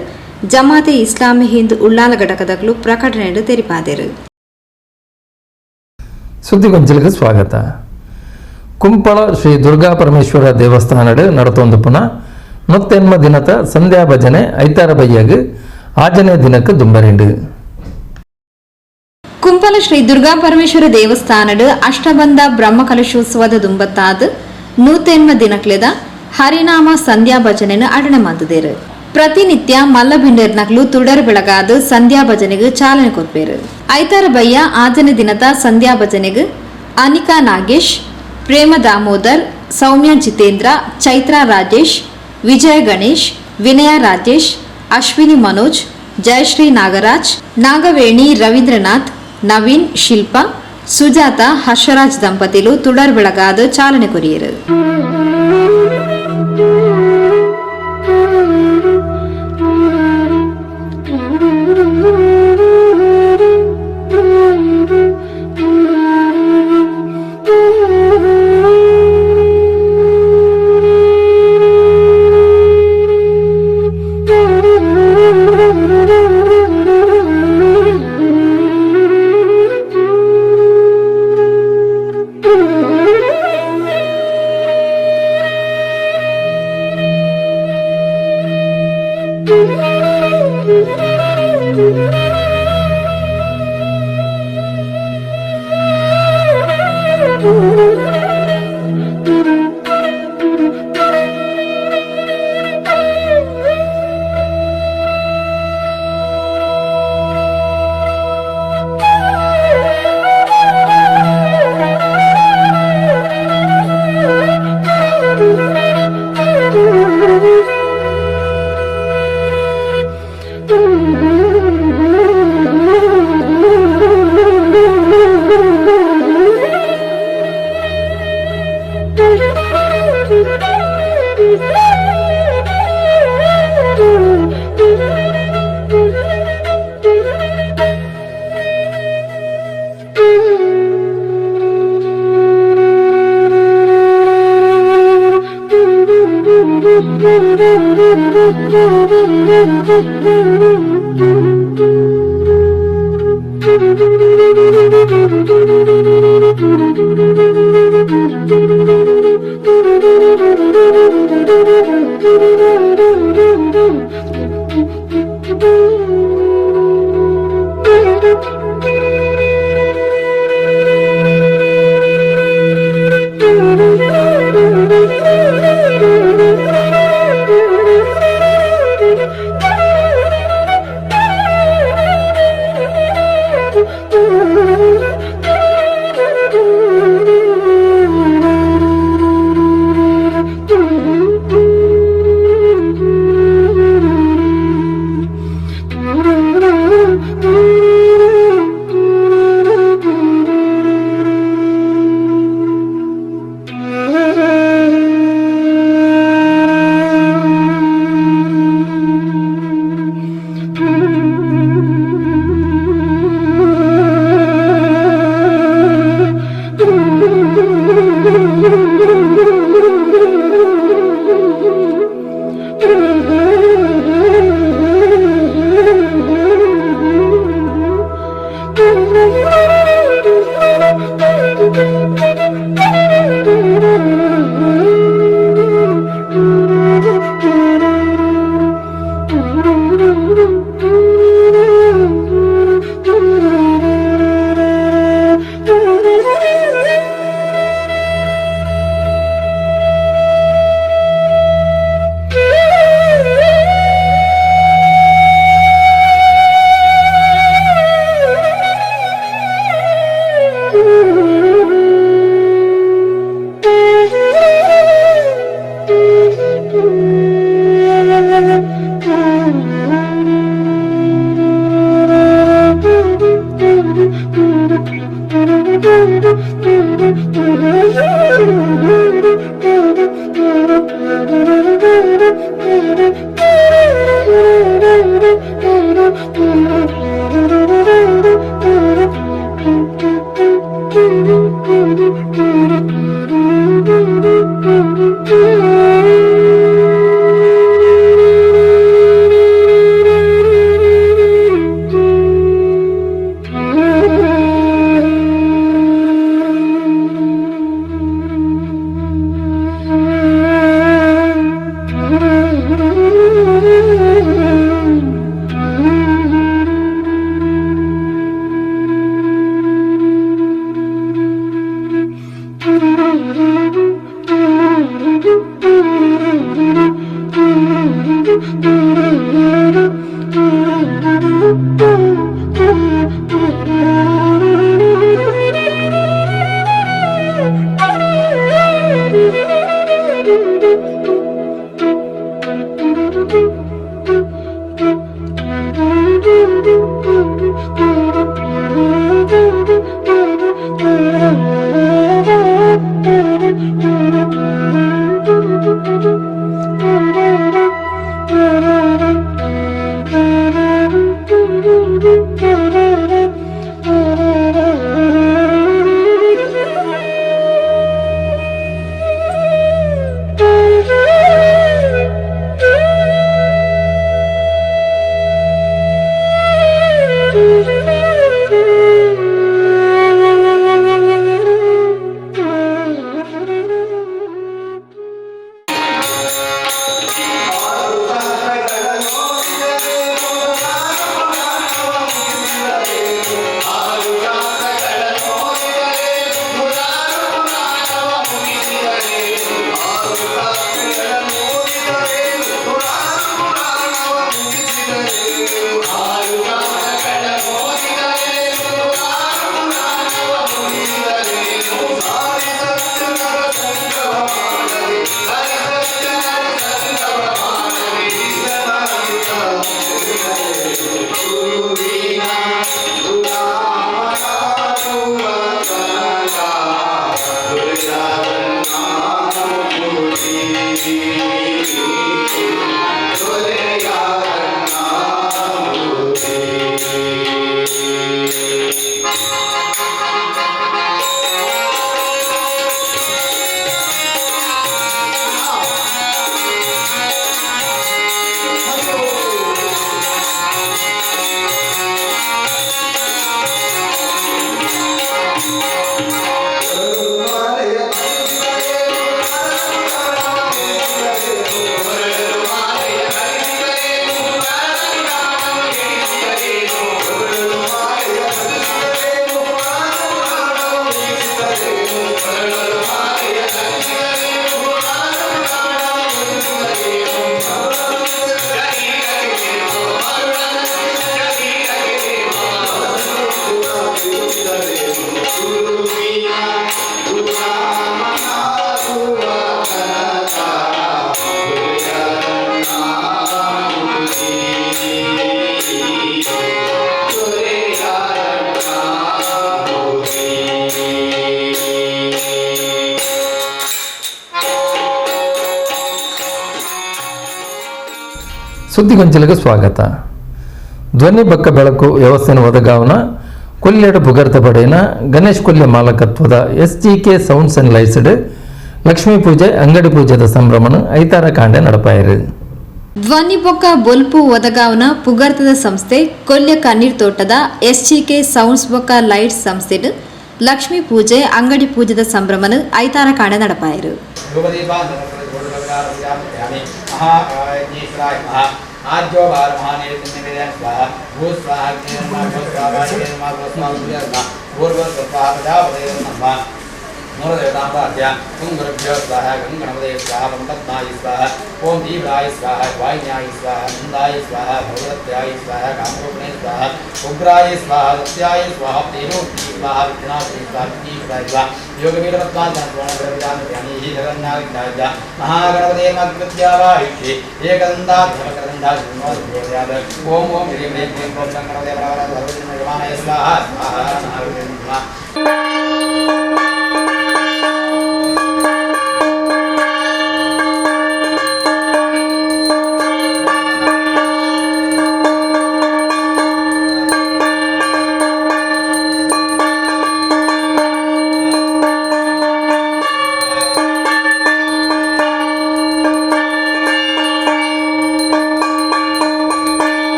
ಜಮಾತೆ ಇಸ್ಲಾಮಿ ಹಿಂದ್ ಉಳ್ಳಾಲ ಘಟಕದಕ್ಲು ಪ್ರಕಟಣೆಡು ತೆರಿಪಾದರು. ಸುದ್ದಿಗೊಂಚಲಿಗೆ ಸ್ವಾಗತ. ಕುಂಪಳ ಶ್ರೀ ದುರ್ಗಾ ಪರಮೇಶ್ವರ ದೇವಸ್ಥಾನಡು ನಡತೊಂದು ಪುನಃ ನೊತ್ತೆನ್ಮ ದಿನದ ಸಂಧ್ಯಾ ಭಜನೆ ಐತಾರ ಬಯ್ಯಾಗ ಆಜನೇ ದಿನಕ್ಕೆ ದುಂಬರಿಂಡು. ಕುಂಪಲ ಶ್ರೀ ದುರ್ಗಾ ಪರಮೇಶ್ವರ ದೇವಸ್ಥಾನಡು ಅಷ್ಟಬಂಧ ಬ್ರಹ್ಮಕಲಶೋತ್ಸವದ ದುಂಬತ್ತಾದ ನೂತೆನ್ಮ ದಿನಕ್ಲೆದ ಹರಿನಾಮ ಸಂಧ್ಯಾ ಭಜನೆಯನ್ನು ಅಡಣೆ ಮಂತದೇರು. ಪ್ರತಿನಿತ್ಯ ಮಲ್ಲಭಿಂಡರ್ನಕ್ಲು ತುಡರ್ ಬೆಳಗಾದ ಸಂಧ್ಯಾ ಭಜನೆಗೆ ಚಾಲನೆ ಕೊರ್ಪೇರು. ಐತಾರ ಬಯ್ಯ ಆಜನೆ ದಿನದ ಸಂಧ್ಯಾ ಭಜನೆಗೆ ಅನಿಕಾ ನಾಗೇಶ್, ಪ್ರೇಮ ದಾಮೋದರ್, ಸೌಮ್ಯ ಜಿತೇಂದ್ರ, ಚೈತ್ರಾ ರಾಜೇಶ್, ವಿಜಯ ಗಣೇಶ್, ವಿನಯ ರಾಜೇಶ್, ಅಶ್ವಿನಿ ಮನೋಜ್, ಜಯಶ್ರೀ ನಾಗರಾಜ್, ನಾಗವೇಣಿ ರವೀಂದ್ರನಾಥ್, ನವೀನ್, ಶಿಲ್ಪಾ, ಸುಜಾತ, ಹರ್ಷರಾಜ್ ದಂಪತಿಲು ತುಡರ್ ಬೆಳಗಾದ ಚಾಲನೆ ಕೊರಿಯರು. Thank you. ಸುದ್ದಿಗೊಂಚಲಿಗೆ ಸ್ವಾಗತ. ಧ್ವನಿ ಬಕ್ಕ ಬೆಳಕು ವ್ಯವಸ್ಥೆನ ಒದಗಾವನ ಕೊಲ್ಯಡ ಪುಗರ್ತ ಪಡೆಯನ Ganesh Kolya ಮಾಲಕತ್ವದ S G K sounds and ಲೈಟ್ಸ್ಡ್ Lakshmi ಪೂಜೆ ಅಂಗಡಿ ಪೂಜೆದ ಸಂಭ್ರಮನ ಐತಾರ ಕಾಂಡೆ ನಡಪಾಯಿರು. ಧ್ವನಿ ಬೊಕ್ಕ ಬೊಲ್ಪು ಒದಗಾವನ ಪುಗರ್ತದ ಸಂಸ್ಥೆ ಕೊಲ್ಯ ಕಣ್ಣೀರ್ ತೋಟದ ಎಸ್ ಜಿ ಕೆ ಸೌಂಡ್ಸ್ ಬೊಕ್ಕ ಲೈಟ್ಸ್ ಸಂಸ್ಥೆ ಲಕ್ಷ್ಮೀ ಪೂಜೆ ಅಂಗಡಿ ಪೂಜೆದ ಸಂಭ್ರಮನ ಐತಾರ ಕಾಂಡೆ ನಡಪಾಯಿರು.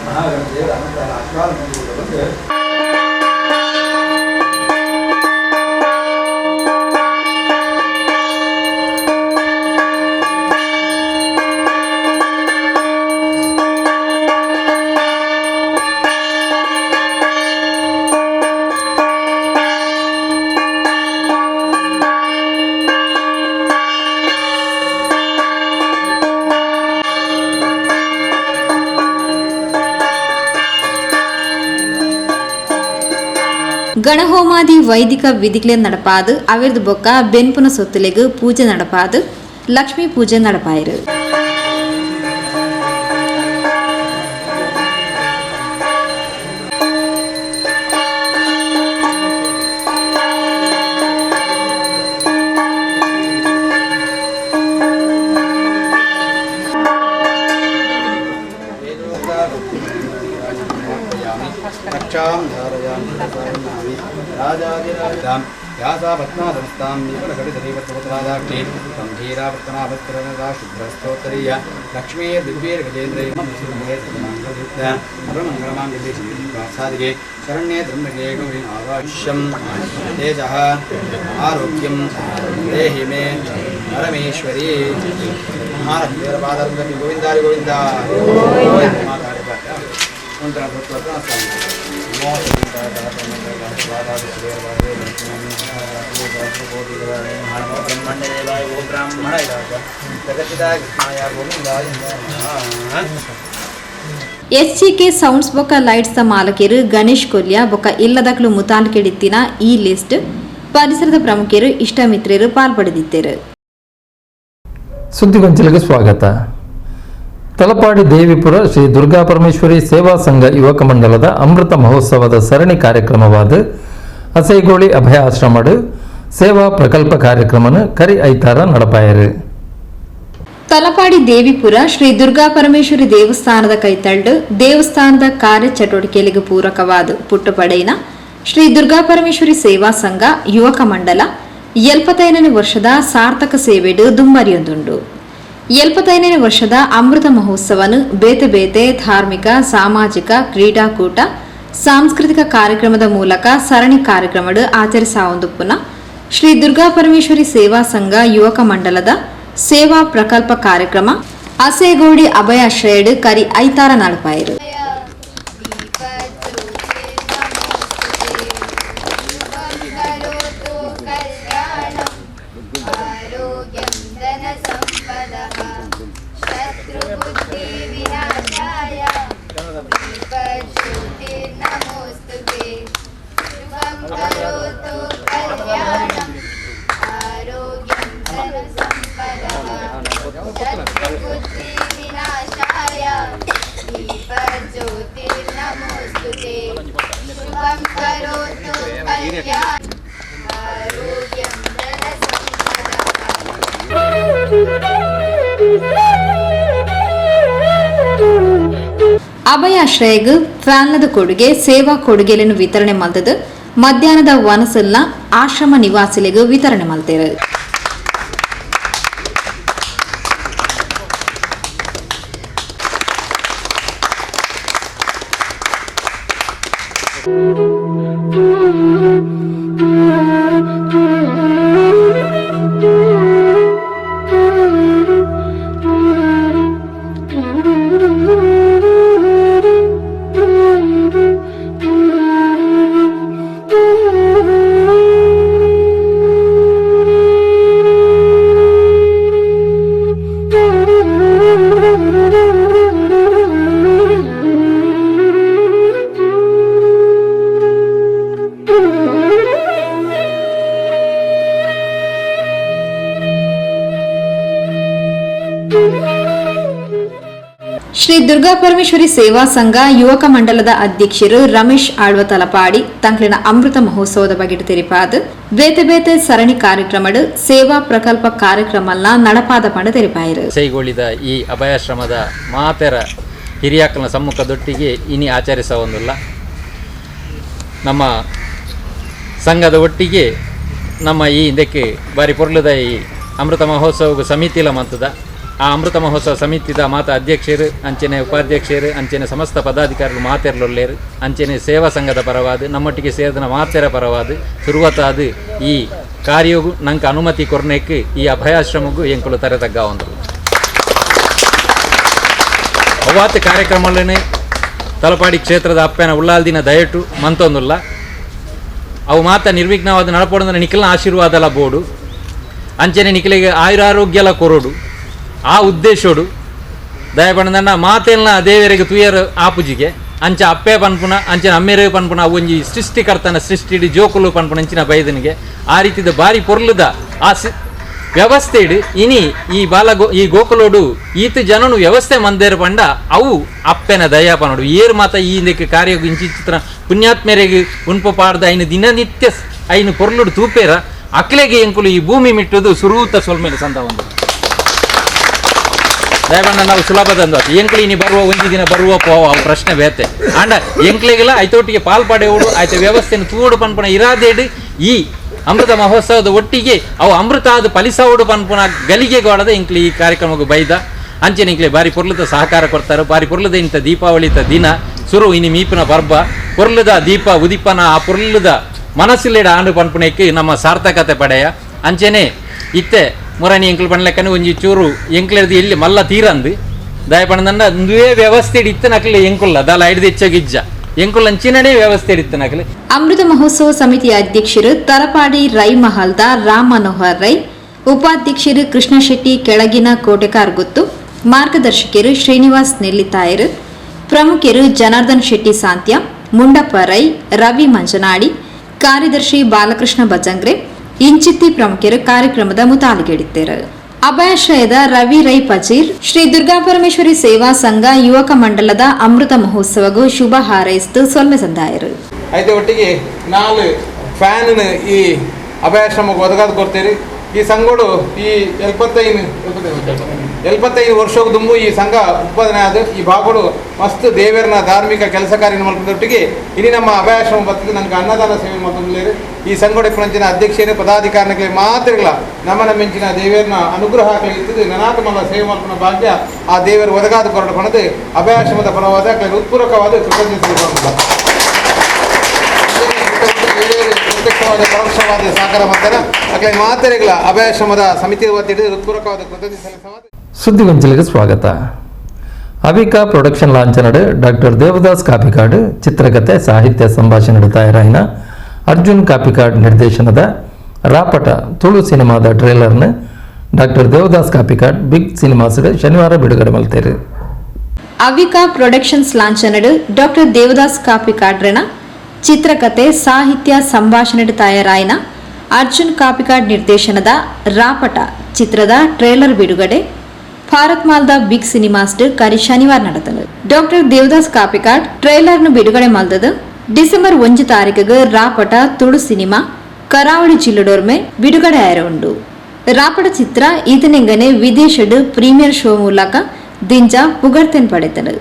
ಮಹಾಗಣದೇವರ ಅನುಗ್ರಹ ಆಶೀರ್ವಾದ. ಗಣಹೋಮಾದಿ ವೈದಿಕ ವಿಧಿಗಳೇ നടപ്പാത് ಅವಿರ್ದು ಬೊಕ್ಕ ಬೆನ್ಪುನ ಸೊತ್ತುಲೆಗ್ ಪೂಜೆ നടപ്പാത് ಲಕ್ಷ್ಮೀ ಪೂಜೆ നടപ്പാಯಿರು. शरण्ये त्र्यम्बके गौरी नारायण्यं तेजः आरोग्यं देहि मे परमेश्वरी महालक्ष्मीपादं गोविन्दाय गोविन्द ಎಚ್ಸಿಕೆ ಸೌಂಡ್ಸ್ ಬೊಕ್ಕ ಲೈಟ್ಸ್ ಮಾಲಕರು ಗಣೇಶ್ ಕೊಲ್ಯ ಬೊಕ್ಕ ಇಲ್ಲದಕ್ಲು ಮುತಾಲ್ಕೆಡಿತ್ತಿನ ಈ ಲಿಸ್ಟ್ ಪರಿಸರದ ಪ್ರಮುಖರು ಇಷ್ಟಮಿತ್ರರು ಪಾಲ್ಪಡೆದಿದ್ದರು. ಸುದ್ದಿಗೊಂಚಲಿಗೆ ಸ್ವಾಗತ. ತಲಪಾಡಿ ದೇವಿಪುರ ಶ್ರೀ ದುರ್ಗಾ ಪರಮೇಶ್ವರಿ ಸೇವಾ ಸಂಘ ಯುವಕ ಮಂಡಲದ ಅಮೃತ ಮಹೋತ್ಸವದ ಸರಣಿ ಕಾರ್ಯಕ್ರಮವಾದ ಅಸೈಗೋಳಿ ಅಭಯ ಆಶ್ರಮಡು ಸೇವಾ ಪ್ರಕಲ್ಪ ಕಾರ್ಯಕ್ರಮನ ಕರಿ ಐತಾರ ನಡಪಾಯರು. ತಲಪಾಡಿ ದೇವಿಪುರ ಶ್ರೀ ದುರ್ಗಾ ಪರಮೇಶ್ವರಿ ದೇವಸ್ಥಾನದ ಕೈತಳ್ಳು ದೇವಸ್ಥಾನದ ಕಾರ್ಯಚಟುವಟಿಕೆಗಳಿಗೆ ಪೂರಕವಾದ ಪುಟ್ಟಪಡೆಯಿನ ಶ್ರೀ ದುರ್ಗಾ ಪರಮೇಶ್ವರಿ ಸೇವಾ ಸಂಘ ಯುವಕ ಮಂಡಲ 75ನೇ ವರ್ಷದ ಸಾರ್ಥಕ ಸೇವೆಡು ದುಂಬರಿಯೊಂದುಂಡು. 75ನೇ ವರ್ಷದ ಅಮೃತ ಮಹೋತ್ಸವನು ಬೇತೆ ಬೇತೆ ಧಾರ್ಮಿಕ, ಸಾಮಾಜಿಕ, ಕ್ರೀಡಾಕೂಟ, ಸಾಂಸ್ಕೃತಿಕ ಕಾರ್ಯಕ್ರಮದ ಮೂಲಕ ಸರಣಿ ಕಾರ್ಯಕ್ರಮಡು ಆಚರಿಸಾವೊಂದುಪ್ಪುನ ಶ್ರೀ ದುರ್ಗಾ ಪರಮೇಶ್ವರಿ ಸೇವಾ ಸಂಘ ಯುವಕ ಮಂಡಲದ ಸೇವಾ ಪ್ರಕಲ್ಪ ಕಾರ್ಯಕ್ರಮ ಅಸೇಗೋಡಿ ಅಭಯಾಶ್ರಯಡು ಕರಿ ಐತಾರ ನಡಪಾಯಿರು. ಅಭಯಾಶ್ರಯಗ್ ಫ್ಯಾನ್ಲದ ಕೊಡುಗೆ ಸೇವಾ ಕೊಡುಗೆಗಳನ್ನು ವಿತರಣೆ ಮಲ್ತದು ಮಧ್ಯಾಹ್ನದ ವನಸಲ್ನ ಆಶ್ರಮ ನಿವಾಸಿಲಿಗೂ ವಿತರಣೆ ಮಲ್ತೇರು. ಶ್ರೀ ದುರ್ಗಾ ಪರಮೇಶ್ವರಿ ಸೇವಾ ಸಂಘ ಯುವಕ ಮಂಡಲದ ಅಧ್ಯಕ್ಷರು ರಮೇಶ್ ಆಳ್ವ ತಲಪಾಡಿ ತಂಕ್ಲಿನ ಅಮೃತ ಮಹೋತ್ಸವದ ಬಗ್ಗೆ ತೆರಿಪಾದ ಬೇತೆ ಬೇತೆ ಸರಣಿ ಕಾರ್ಯಕ್ರಮಡು ಸೇವಾ ಪ್ರಕಲ್ಪ ಕಾರ್ಯಕ್ರಮಲ್ಲ ನಡಪಾದ ಪಂಡ ತೆರಿಪಾಯಿರು. ಸೈಗೋಳಿದ ಈ ಅಭಯಾಶ್ರಮದ ಮಾತೆರ ಹಿರಿಯಾಕನ ಸಮ್ಮುಖದೊಟ್ಟಿಗೆ ಇನಿ ಆಚರಿಸವೊಂದಿಲ್ಲ. ನಮ್ಮ ಸಂಘದ ಒಟ್ಟಿಗೆ ನಮ್ಮ ಈ ಇದಕ್ಕೆ ಬಾರಿ ಪೊರ್ಲದ ಈ ಅಮೃತ ಮಹೋತ್ಸವಕ್ಕೆ ಸಮಿತಿಲ ಮಂತದ ಆ ಅಮೃತ ಮಹೋತ್ಸವ ಸಮಿತಿದ ಮಾತ ಅಧ್ಯಕ್ಷರು ಅಂಚನೆ ಉಪಾಧ್ಯಕ್ಷರು ಅಂಚನೆ ಸಮಸ್ತ ಪದಾಧಿಕಾರಿಗಳು ಮಾತೆರಲೊಲ್ಲೇರು ಅಂಚನೆ ಸೇವಾ ಸಂಘದ ಪರವಾದ ನಮ್ಮೊಟ್ಟಿಗೆ ಸೇರಿದ ಮಾತೆರ ಪರವಾದ ಶುರುವತಾದ ಈ ಕಾರ್ಯಗೂ ನಂಗೆ ಅನುಮತಿ ಕೊರ್ನೆಕ್ಕೆ ಈ ಅಭಯಾಶ್ರಮಕ್ಕೂ ಎಂಕುಲು ತರೆ ತಗ್ಗ ಒಂದು ಅವ್ವಾತ ಕಾರ್ಯಕ್ರಮಗಳನ್ನೇ ತಲಪಾಡಿ ಕ್ಷೇತ್ರದ ಅಪ್ಪನ ಉಳ್ಳಾಲ್ದಿನ ದಯಟು ಮಂತೊಂದುಲ್ಲ ಅವು ಮಾತ ನಿರ್ವಿಘ್ನವಾದ ನಡಪೋಡಂದ್ರೆ ನಿಖಲ್ನ ಆಶೀರ್ವಾದಲ ಬೋಡು ಅಂಚನೆ ನಿಖಲಿಗೆ ಆಯುರಾರೋಗ್ಯಲ ಕೊರೋಡು ಆ ಉದ್ದೇಶೋಡು ದಯಪಂಡ ಮಾತೆಲ್ಲ ದೇವರಿಗೆ ತುಯರ್ ಆಪುಜಿಗೆ ಅಂಚ ಅಪ್ಪೆ ಪನ್ಪುನ ಅಂಚಿನ ಅಮ್ಮೆರೆ ಪನ್ಪುನ ಒಂಜಿ ಸೃಷ್ಟಿಕರ್ತನ ಸೃಷ್ಟಿಡು ಜೋಕುಲು ಪನ್ಪುನ ಅಂಚಿನ ಬೈದನಿಗೆ ಆ ರೀತಿದ ಬಾರಿ ಪೊರ್ಲುದ ಆ ವ್ಯವಸ್ಥೆ ಇಡು ಇನಿ ಈ ಬಾಲ ಈ ಗೋಕುಲೋಡು ಈತ ಜನನು ವ್ಯವಸ್ಥೆ ಮಂದೇರು ಪಂಡ ಅವು ಅಪ್ಪೆನ ದಯಾ ಪನೋಡು ಏರು ಮಾತ ಈ ಇಂದಕ್ಕೆ ಕಾರ್ಯ ಇಂಚಿತ್ರ ಪುಣ್ಯಾತ್ಮೆರೆಗೆ ಉನ್ಪ ಪಾಡ್ದ ಐನು ದಿನನಿತ್ಯ ಐನು ಪೊರ್ಲುಡು ತೂಪೇರ ಅಕ್ಲೆಗೆ ಎಂಕುಲು ಈ ಭೂಮಿ ಮಿಟ್ಟುದು ಸುರೂತ ಸೊಲ್ಮೇಲೆ ಸಂದ ಒಂದು ದಯಬಣ್ಣ ನಾವು ಸುಲಭದಂದು ಎಂಕ್ಲು ಇನಿ ಬರುವ ಒಂಜಿ ದಿನ ಬರುವ ಪೋವ ಅವು ಪ್ರಶ್ನೆ ಬೇತೆ ಆಂಡ ಎಂಕ್ಲೆಗೆಲ್ಲ ಐತೊಟ್ಟಿಗೆ ಪಾಲ್ ಪಡೆಯೋಡು ಆಯ್ತ ವ್ಯವಸ್ಥೆಯನ್ನು ತೂಡು ಪನ್ಪುನ ಇರಾದೇಡು ಈ ಅಮೃತ ಮಹೋತ್ಸವದ ಒಟ್ಟಿಗೆ ಅವು ಅಮೃತ ಆದ ಫಲಿಸೋಡು ಪನ್ಪುನ ಗಲಿಗೆ ಗೋಡದ ಇಂಕ್ಲಿ ಈ ಕಾರ್ಯಕ್ರಮಕ್ಕೆ ಬೈದ ಅಂಚನೆ ಇಂಕ್ಲೆ ಬಾರಿ ಪೊರ್ಲದ ಸಹಕಾರ ಕೊಡ್ತಾರೆ. ಬಾರಿ ಪೊರ್ಲದ ಇಂಥ ದೀಪಾವಳಿತ ದಿನ ಸುರು ಇನಿ ಮೀಪಿನ ಪರ್ಬ ಪೊರ್ಲದ ದೀಪ ಉದಿಪನ ಆ ಪೊರ್ಲದ ಮನಸ್ಸಿಲ್ಲೆಡ ಆಂಡು ಪನ್ಪುನಕ್ಕೆ ನಮ್ಮ ಸಾರ್ಥಕತೆ ಪಡೆಯ ಅಂಚನೆ ಇತ್ತೆ ಮುರಣಿ ಎಂಕ್ಲು ಪನ್ಲೆಕ್ಕನೆ ಒಂಜಿ ಚೂರು ಎಂಕ್ಲೆರ್ದು ಎಲ್ಲಿ ಮಲ್ಲ ತೀರಂದು ದಯಪಣದಂಡ ಒಂದುವೇ ವ್ಯವಸ್ಥೆ ಇತ್ತು ನಕಲಿ ಎಂಕುಲ್ಲ ದಾಲ ಐಡ್ದು ಹೆಚ್ಚಾಗಿಜ್ಜ ಎಂಕುಲ್ಲ ಅಂಚಿನನೇ ವ್ಯವಸ್ಥೆ ಇತ್ತು ನಕಲಿ. ಅಮೃತ ಮಹೋತ್ಸವ ಸಮಿತಿಯ ಅಧ್ಯಕ್ಷರು ತಲಪಾಡಿ ರೈ ಮಹಲ್ದಾರ್ ರಾಮ್ ಮನೋಹರ್ ರೈ, ಉಪಾಧ್ಯಕ್ಷರು ಕೃಷ್ಣ ಶೆಟ್ಟಿ ಕೆಳಗಿನ ಕೋಟೆಕಾರ್ಗುತ್ತು, ಮಾರ್ಗದರ್ಶಕರು ಶ್ರೀನಿವಾಸ್ ನೆಲ್ಲಿತಾಯರು, ಪ್ರಮುಖರು ಜನಾರ್ದನ್ ಶೆಟ್ಟಿ ಸಾಂತ್ಯ, ಮುಂಡಪ್ಪ ರೈ, ರವಿ ಮಂಜನಾಡಿ, ಕಾರ್ಯದರ್ಶಿ ಬಾಲಕೃಷ್ಣ ಬಜಂಗ್ರೆ ಇಂಚಿತ್ತಿ ಪ್ರಮುಖರು ಕಾರ್ಯಕ್ರಮದ ಮುತಾಲಿಗೆಡಿದ್ದರು. ಅಭಯಾಶ್ರಯದ ರವಿ ರೈ ಪಜೀರ್, ಶ್ರೀ ದುರ್ಗಾ ಪರಮೇಶ್ವರಿ ಸೇವಾ ಸಂಘ ಯುವಕ ಮಂಡಲದ ಅಮೃತ ಮಹೋತ್ಸವಗೂ ಶುಭ ಹಾರೈಸಿತು ಸೊಲ್ಮೆ ಸಂದಾಯರು. ಐತೆ ಒಟ್ಟಿಗೆ ನಾಲ್ ಫ್ಯಾನ್ ಈ ಅಭಯಾಶ್ರಮಕ್ಕೆ ಒದಗಾದ ಕೊಡ್ತೀರಿ. ಈ ಸಂಘಡು ಈ 75 ವರ್ಷಕ್ಕೆ ದುಂಬು ಈ ಸಂಘ ಉತ್ಪಾದನೆ ಆದ ಈ ಭಾಗಗಳು ಮಸ್ತ್ ದೇವರನ ಧಾರ್ಮಿಕ ಕೆಲಸ ಕಾರ್ಯ ಮಲ್ಪದೊಟ್ಟಿಗೆ ಇನಿ ನಮ್ಮ ಅಭಯಾಶ್ರಮ ಬರ್ತದೆ. ನನಗೆ ಅನ್ನದಾನ ಸೇವೆ ಮಾಡ್ತಾರೆ. ಈ ಸಂಘ ಪುಣಂಚಿನ ಅಧ್ಯಕ್ಷರು ಪದಾಧಿಕಾರಿಗಳಿಗೆ ಮಾತ್ರ ನಮ್ಮ ಮೆಂಚಿನ ದೇವರನ ಅನುಗ್ರಹ ಇರ್ತದೆ. ನನಾಥ ಮಲ್ಲ ಸೇವೆ ಮಲ್ಪನ ಭಾಗ್ಯ ಆ ದೇವರು ಒದಗಾದ ಕೊರಡು ಅಭಯಾಶ್ರಮದ ಪರವಾದ ಹೃತ್ಪೂರ್ವಕವಾದ ಕೃತಜ್ಞತೆ ಪ್ರತ್ಯಕ್ಷವಾದ ಪರೋಕ್ಷವಾದ ಸಹಕಾರ ಮಾಡ್ತಾರೆ. ಅಕ್ಲೆ ಮಾತೆರೆಗಳ ಅಭಯಾಶ್ರಮದ ಸಮಿತಿ ವತಿಯಿಂದ ಹೃತ್ಪೂರ್ವಕವಾದ ಕೃತಜ್ಞತೆ ಸಲ್ಲಿಸುವ. ಸುದ್ದಿಗೊಂಚಲಿಗೆ ಸ್ವಾಗತ. ಅವಿಕಾ ಪ್ರೊಡಕ್ಷನ್ ಲಾಂಛನಡು ಡಾಕ್ಟರ್ ದೇವದಾಸ್ ಕಾಪಿಕಾಡ್ ಚಿತ್ರಕಥೆ ಸಾಹಿತ್ಯ ಸಂಭಾಷಣೆ ತಯಾರಾಯಿನ ಅರ್ಜುನ್ ಕಾಪಿಕಾಡ್ ನಿರ್ದೇಶನದ ರಾಪಟ ತುಳು ಸಿನಿಮಾದ ಟ್ರೇಲರ್ನ doctor Devdas Kapikad big cinemas ಶನಿವಾರ ಬಿಡುಗಡೆ ಮಲ್ತೇರು. ಅವಿಕಾ ಪ್ರೊಡಕ್ಷನ್ಸ್ ಲಾಂಛನಡು ಡಾಕ್ಟರ್ ದೇವದಾಸ್ ಕಾಪಿಕಾಡ್ರನ ಚಿತ್ರಕಥೆ ಸಾಹಿತ್ಯ ಸಂಭಾಷಣೆ ತಯಾರಾಯಿನ ಅರ್ಜುನ್ ಕಾಪಿಕಾಡ್ ನಿರ್ದೇಶನದ ರಾಪಟ ಚಿತ್ರದ ಟ್ರೇಲರ್ ಬಿಡುಗಡೆ ಭಾರತ್ ಮಾಲ್ದ ಬಿಗ್ ಸಿನಿಮಾಸ್ ಕರಿ ಶನಿವಾರ ನಡೆದನು. ಡಾಕ್ಟರ್ ದೇವದಾಸ್ ಕಾಪಿಕಾಡ್ ಟ್ರೇಲರ್ನು ಬಿಡುಗಡೆ ಮಲ್ದದು ಡಿಸೆಂಬರ್ 1 ತಾರೀಕಿಗೆ ರಾಪಟ ತುಳು ಸಿನಿಮಾ ಕರಾವಳಿ ಜಿಲ್ಲೆಡೋರ್ಮೆ ಬಿಡುಗಡೆ ಆಯರ ಉಂಡು. ರಾಪಟ ಚಿತ್ರ ಈತನೆಂಗನೆ ವಿದೇಶಡ್ ಪ್ರೀಮಿಯರ್ ಶೋ ಮೂಲಕ ದಿಂಜ ಪುಗರ್ತೆನ್ ಪಡೆತನು.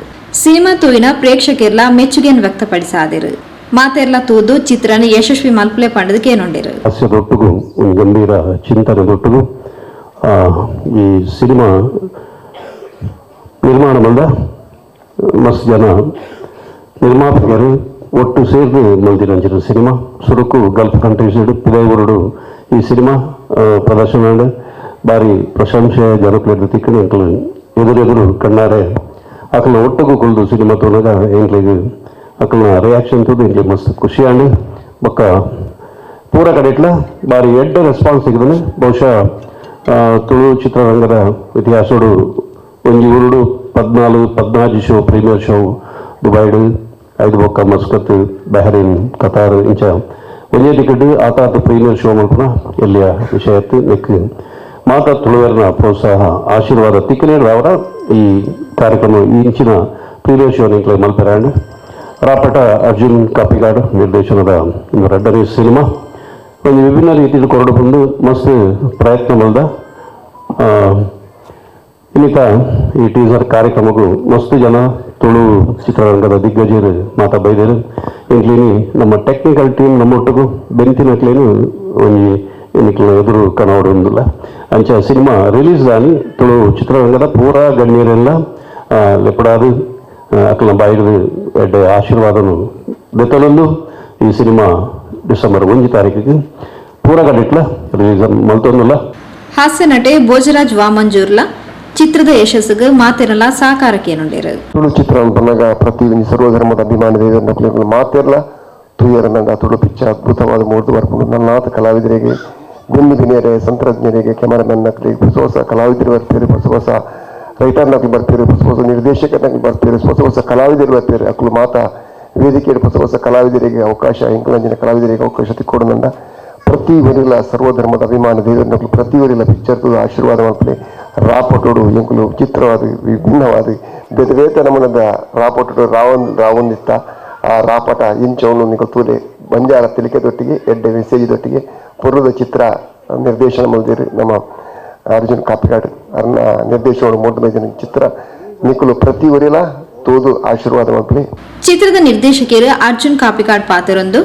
ಸಿನಿಮಾ ತೋಯಿನ ಪ್ರೇಕ್ಷಕರ್ಲ ಮೆಚ್ಚುಗೆಯನ್ನು ವ್ಯಕ್ತಪಡಿಸಾದಿರು. ಮಾತೆರ್ಲ ತೂದು ಚಿತ್ರನ ಯಶಸ್ವಿ ಮಲ್ಪಲೆ ಪಂಡದಕ್ಕೆ ಏನುಂಡಿರು. ಹಾಸ್ಯದೊಟ್ಟಿಗೂ ಒಂದು ಗಂಭೀರ ಚಿಂತನೆದೊಟ್ಟಿಗೂ ಈ ಸಿನಿಮಾ ನಿರ್ಮಾಣ ಮಲ್ದ ಮಸ್ತ್ ಜನ ನಿರ್ಮಾಪಕರು ಒಟ್ಟು ಸೇರಿದು ಮಲ್ದಿನಂಚಿನ ಸಿನಿಮಾ ಸುರುಕು ಗಲ್ಫ್ ಕಂಟ್ರೀಸ್ ಪಿದಾಯಿಗುರುಡು ಈ ಸಿನಿಮಾ ಪ್ರದರ್ಶನ ಭಾರಿ ಪ್ರಶಂಸೆ ಜನಪ್ರಿಯತೆ ತಿಕ್ಕಣಿ ಎಂಕ್ಲು ಎದುರೆದುರು ಕಣ್ಣಾರೆ ಅಕಲ್ನ ಒಟ್ಟುಗೂ ಕುಲ್ದು ಸಿನಿಮಾ ತೋನಾಗ ಎಂಕ್ಲಿಗೆ ಅಕಲ್ನ ರಿಯಾಕ್ಷನ್ ತೂದು ಎಂಕ್ಲಿಗೆ ಮಸ್ತ್ ಖುಷಿ ಆಂಡ್ ಬೊಕ್ಕ ಪೂರ ಕಡೆಟ್ಲ ಭಾರಿ ಎಡ್ಡೆ ರೆಸ್ಪಾನ್ಸ್ ಸಿಗದನೆ. ಬಹುಶಃ ತುಳು ಚಿತ್ರರಂಗದ ಇತಿಹಾಸೋಡು ಒಂಜಿ ಊರುಡು 14 14 show premier show ದುಬೈಡ್ ಐದು ಬೊಕ್ಕ Muscat Bahrain Qatar ಇಂಚ ಒಂಜೇ ಟಿಕೆಟ್ ಆತಾತ ಪ್ರೀಮಿಯರ್ ಶೋ ಮಲ್ಪುನ ಎಲ್ಲಿಯ ವಿಷಯ ನೆಕ್ ಮಾತಾ ತುಳುವರನ ಪ್ರೋತ್ಸಾಹ ಆಶೀರ್ವಾದ ತಿಕ್ಕನೇ ಅವರ ಈ ಕಾರ್ಯಕ್ರಮ ಈ ಇಂಚಿನ ಪ್ರೀಮಿಯರ್ ಶೋ ನಿಂಕ್ಲೆ ಮಲ್ಪೆರಾಂಡ್. ರಾಪಟ ಅರ್ಜುನ್ ಕಾಪಿಗಾಡ್ ನಿರ್ದೇಶನದ ರಡ್ಡನೇ ಸಿನಿಮಾ ಒಂದು ವಿಭಿನ್ನ ರೀತಿಯಲ್ಲಿ ಕೊರಡು ಬಂದು ಮಸ್ತ್ ಪ್ರಯತ್ನ ಮಲ್ದ ಇನ್ನಿತ ಈ ಟೀಸರ್ ಕಾರ್ಯಕ್ರಮಕ್ಕೂ ಮಸ್ತ್ ಜನ ತುಳು ಚಿತ್ರರಂಗದ ದಿಗ್ಗಜರು ಮಾತಾ ಬೈದರು. ಇಂಕ್ಲೀನಿ ನಮ್ಮ ಟೆಕ್ನಿಕಲ್ ಟೀಮ್ ನಮ್ಮೊಟ್ಟಿಗೂ ಬೆಂತಿನಕ್ಲೇನು ಒಂಜಿ ಇನ್ನಿಕ್ಲ ಎದುರು ಕನವಡು ಒಂದಿಲ್ಲ. ಅಂಚ ಸಿನಿಮಾ ರಿಲೀಸ್ ಆನಿ ತುಳು ಚಿತ್ರರಂಗದ ಪೂರಾ ಗಣ್ಯರೆಲ್ಲ ಲೆಪಡಾದು ಅಕ್ಲ ಬಾಯಿಡು ಎಡ್ಡೆ ಆಶೀರ್ವಾದನು ಬೆತ್ತಲೊಂದು ಈ ಸಿನಿಮಾ ಡಿಸೆಂಬರ್ 1 ತಾರೀಕಿಗೆ ಪೂರ ಕಡೆಟ್ಲ ರಿಲೀಸ್ ಮಲ್ತೊಂದಿಲ್ಲ. ಹಾಸ್ಯ ನಟೆ ಭೋಜರಾಜ್ ವಾಮಂಜೂರ್ಲ ಚಿತ್ರದ ಯಶಸ್ಸಿಗೆ ಮಾತೆರಲ ಸಾಕಾರಕ್ಕೇನುಂಡಿರು. ತುಳು ಚಿತ್ರ ಬಂದಾಗ ಪ್ರತಿ ಸರ್ವಧರ್ಮದ ಅಭಿಮಾನಿ ದೇವರನ್ನ ಮಾತೆರ್ಲ ತುಯರನಂಗ ತುಳು ಪಿಕ್ಚರ್ ಅದ್ಭುತವಾದ ಮೂರ್ದು ಬರ್ಕೊಂಡು ನನ್ನಾತ ಕಲಾವಿದರಿಗೆ ಗುಂಡು ದಿನೇರೆ ತಂತ್ರಜ್ಞರಿಗೆ ಕ್ಯಾಮರಾಮನ್ ನಕಲಿಗೆ ಹೊಸ ಹೊಸ ಕಲಾವಿದರು ಬರ್ತಾರೆ, ಹೊಸ ಹೊಸ ರೈಟರ್ನಕ್ಲು ಬರ್ಪೇರು, ಹೊಸ ಹೊಸ ನಿರ್ದೇಶಕರ್ನಕ್ಲು ಬರ್ಪೇರು, ಹೊಸ ಹೊಸ ಕಲಾವಿದರು ಬರ್ಪೇರು. ಅಕ್ಲು ಮಾತಾ ವೇದಿಕೆಯಲ್ಲಿ ಹೊಸ ಹೊಸ ಕಲಾವಿದರಿಗೆ ಅವಕಾಶ, ಎಂಕಲಂಜಿನ ಕಲಾವಿದರಿಗೆ ಅವಕಾಶ ತಿಕ್ಕೊಡುನಂಡ ಪ್ರತಿ ಊರಿಲ ಸರ್ವಧರ್ಮದ ಅಭಿಮಾನ ದೇವರನಕ್ಲು ಪ್ರತಿ ಊರಿಲ ಪಿಕ್ಚರ್ ಆಶೀರ್ವಾದ ಮಲ್ಪಲೆ. ರಾಪಟೋಡು ಎಂಕುಲು ವಿಚಿತ್ರವಾದ ವಿಭಿನ್ನವಾದ ಬೇತೆ ಬೇತೆ ನಮೂನದ ರಾಪಟೋಡು ರಾವೊಂದಿತ್ತ ಆ ರಾಪಟ ಇಂಚವನು ನಿಕಲ್ ತೂಲೆ ಬಂಜಾರ ತಿಳಿಕೆ ದೊಟ್ಟಿಗೆ ಎಡ್ಡೆ ಮೆಸೇಜ್ ದೊಟ್ಟಿಗೆ ಪೂರ್ವದ ಚಿತ್ರ ನಿರ್ದೇಶನ ಮಲ್ದಿರು ನಮ್ಮ ಅರ್ಜುನ್ ಕಾಪಿಕಾಡ್ ಅರ್ನ ನಿರ್ದೇಶನ ಮೂರ್ತ ಚಿತ್ರ ನಿಕುಲು ಪ್ರತಿ ಊರಿಲ ತೋದು ಆಶೀರ್ವಾದ ಮಲ್ಪಲೆ. ಚಿತ್ರದ ನಿರ್ದೇಶಕರು ಅರ್ಜುನ್ ಕಾಪಿಕಾಡ್ ಪಾತ್ರರೊಂದು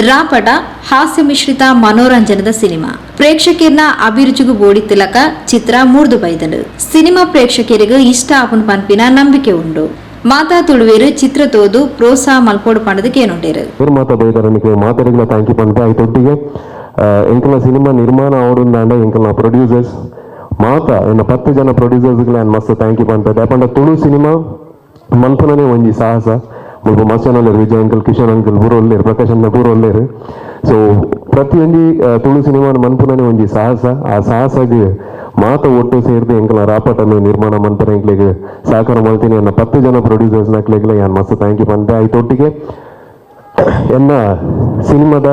ರಾಪಟ ಹಾಸ್ಯ ಮಿಶ್ರಿತ ಮನೋರಂಜನದ ಸಿನಿಮಾ. ಪ್ರೇಕ್ಷಕರ್ನ ಅಭಿರುಚಿಗೂ ಬೋಡಿ ತಿಲಕ ಚಿತ್ರ ಮೂರ್ದು ಬೈದನು. ಸಿನಿಮಾ ಪ್ರೇಕ್ಷಕರಿಗೆ ಇಷ್ಟ ಆಪುನ್ ಪನ್ಪಿನ ನಂಬಿಕೆ ಉಂಡು. ಮಾತಾ ತುಳುವೇರು ಚಿತ್ರ ತೋದು ಪ್ರೋತ್ಸಾಹ ಮಲ್ಪೋಡು ಪಂಡದಕ್ಕೆ ಏನುಂಡೇರು. ಮಾತಾ ಬೈದಾರ ನಿಕ್ಲೆ ಮಾತಾಡಿಗಳ thank you ಪಂಪೆ. ಐತೊಟ್ಟಿಗೆ ಎಂಕಲ್ನ ಸಿನಿಮಾ ನಿರ್ಮಾಣ ಆವಡುಂದಾಂಡ ಎಂಕಲ್ನ ಪ್ರೊಡ್ಯೂಸರ್ಸ್ ಮಾತಾ ಎನ್ನ 10 ಜನ ಪ್ರೊಡ್ಯೂಸರ್ಸ್ಗಳ ಮಸ್ತ್ thank you ಪಂಪೆ. ದಾಪಂಡ ತುಳು ಸಿನಿಮಾ ಮನ್ಪುನನೇ ಒಂಜಿ ಸಾಹಸ. ಮುಲ್ಪ ಮಸ್ತ್ ಜನ ಉಲ್ಲೆರ್, ವಿಜಯ್ ಅಂಕಲ್, ಕಿಶನ್ ಅಂಕಲ್ ಪೂರ ಉಲ್ಲೆರ್, ಪ್ರಕಾಶ್ ಅಣ್ಣ ಪೂರ ಉಲ್ಲೆರ್. ಸೊ ಪ್ರತಿಯೊಂಜಿ ತುಳು ಸಿನಿಮಾನ ಮನ್ಪುನನೇ ಒಂಜಿ ಸಾಹಸ. ಆ ಸಾಹಸಗ್ ಮಾತ ಒಟ್ಟು ಸೇರ್ದು ಎಂಕಲ್ನ ರಾಪಟನ್ನು ನಿರ್ಮಾಣ ಮನ್ಪುನ ಎಂಕ್ಲೆಗ್ ಸಹಕಾರ ಮಲ್ತೀನಿ ಎನ್ನ 10 ಜನ ಪ್ರೊಡ್ಯೂಸರ್ಸ್ ನಕ್ಲೆಗ್ಲ ಯಾನ್ ಮಸ್ತ್ thank you ಪಂಪೆ. ಐತೊಟ್ಟಿಗೆ ಎನ್ನ ಸಿನಿಮಾದ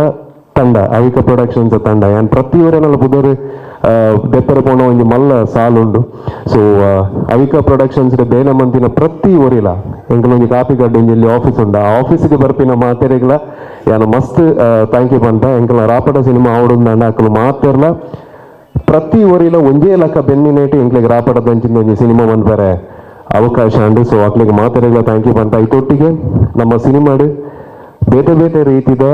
ತಂಡ ಅವಿಕ ಪ್ರೊಡಕ್ಷನ್ಸ್ ತಂಡ ಯಾನ್ ಪ್ರತಿಯೊರನಲ್ಲ ಪುದರ್ ದೆಪ್ಪರ ಪೋಣ ಒಂಜಿ ಮಲ್ಲ ಸಾಲುಂಡು. ಸೊ ಅವಿಕ ಪ್ರೊಡಕ್ಷನ್ಸ್ ಬೇಲೆ ಮಂತಿನ ಪ್ರತಿ ಒರಿಲ ಎಂಕಲೊಂಜಿ ಕಾಪಿಕಾಡ್ ಒಂಜಿ ಇಲ್ಲಿ ಆಫೀಸ್ ಉಂಡು, ಆ ಆಫೀಸ್ಗೆ ಬರ್ಪಿನ ಮಾತೆರೆಗ್ಲ ಯಾನ್ ಮಸ್ತ್ thank you ಪಂಪ. ಎಂಕಲ್ನ ರಾಪಟ ಸಿನಿಮಾ ಆವಡುಂದಾಂಡ ಅಕುಲು ಮಾತೆರ್ಲ ಪ್ರತಿ ಒರಿಲ ಒಂಜೇ ಲಕ್ಕ ಬೆನ್ನಿನೇಟು ಎಂಕ್ಲೆಗ್ ರಾಪಟದಂಚಿನ ಒಂಜಿ ಸಿನಿಮಾ ಮನ್ಪರೆ ಅವಕಾಶ ಉಂಡು. ಸೊ ಅಕ್ಲೆಗ್ ಮಾತೆರೆಗ್ಲ thank you ಪಂಪ. ಐತೊಟ್ಟಿಗೆ ನಮ್ಮ ಸಿನಿಮಾಡು ಬೇತೆ ಬೇತೆ ರೀತಿದ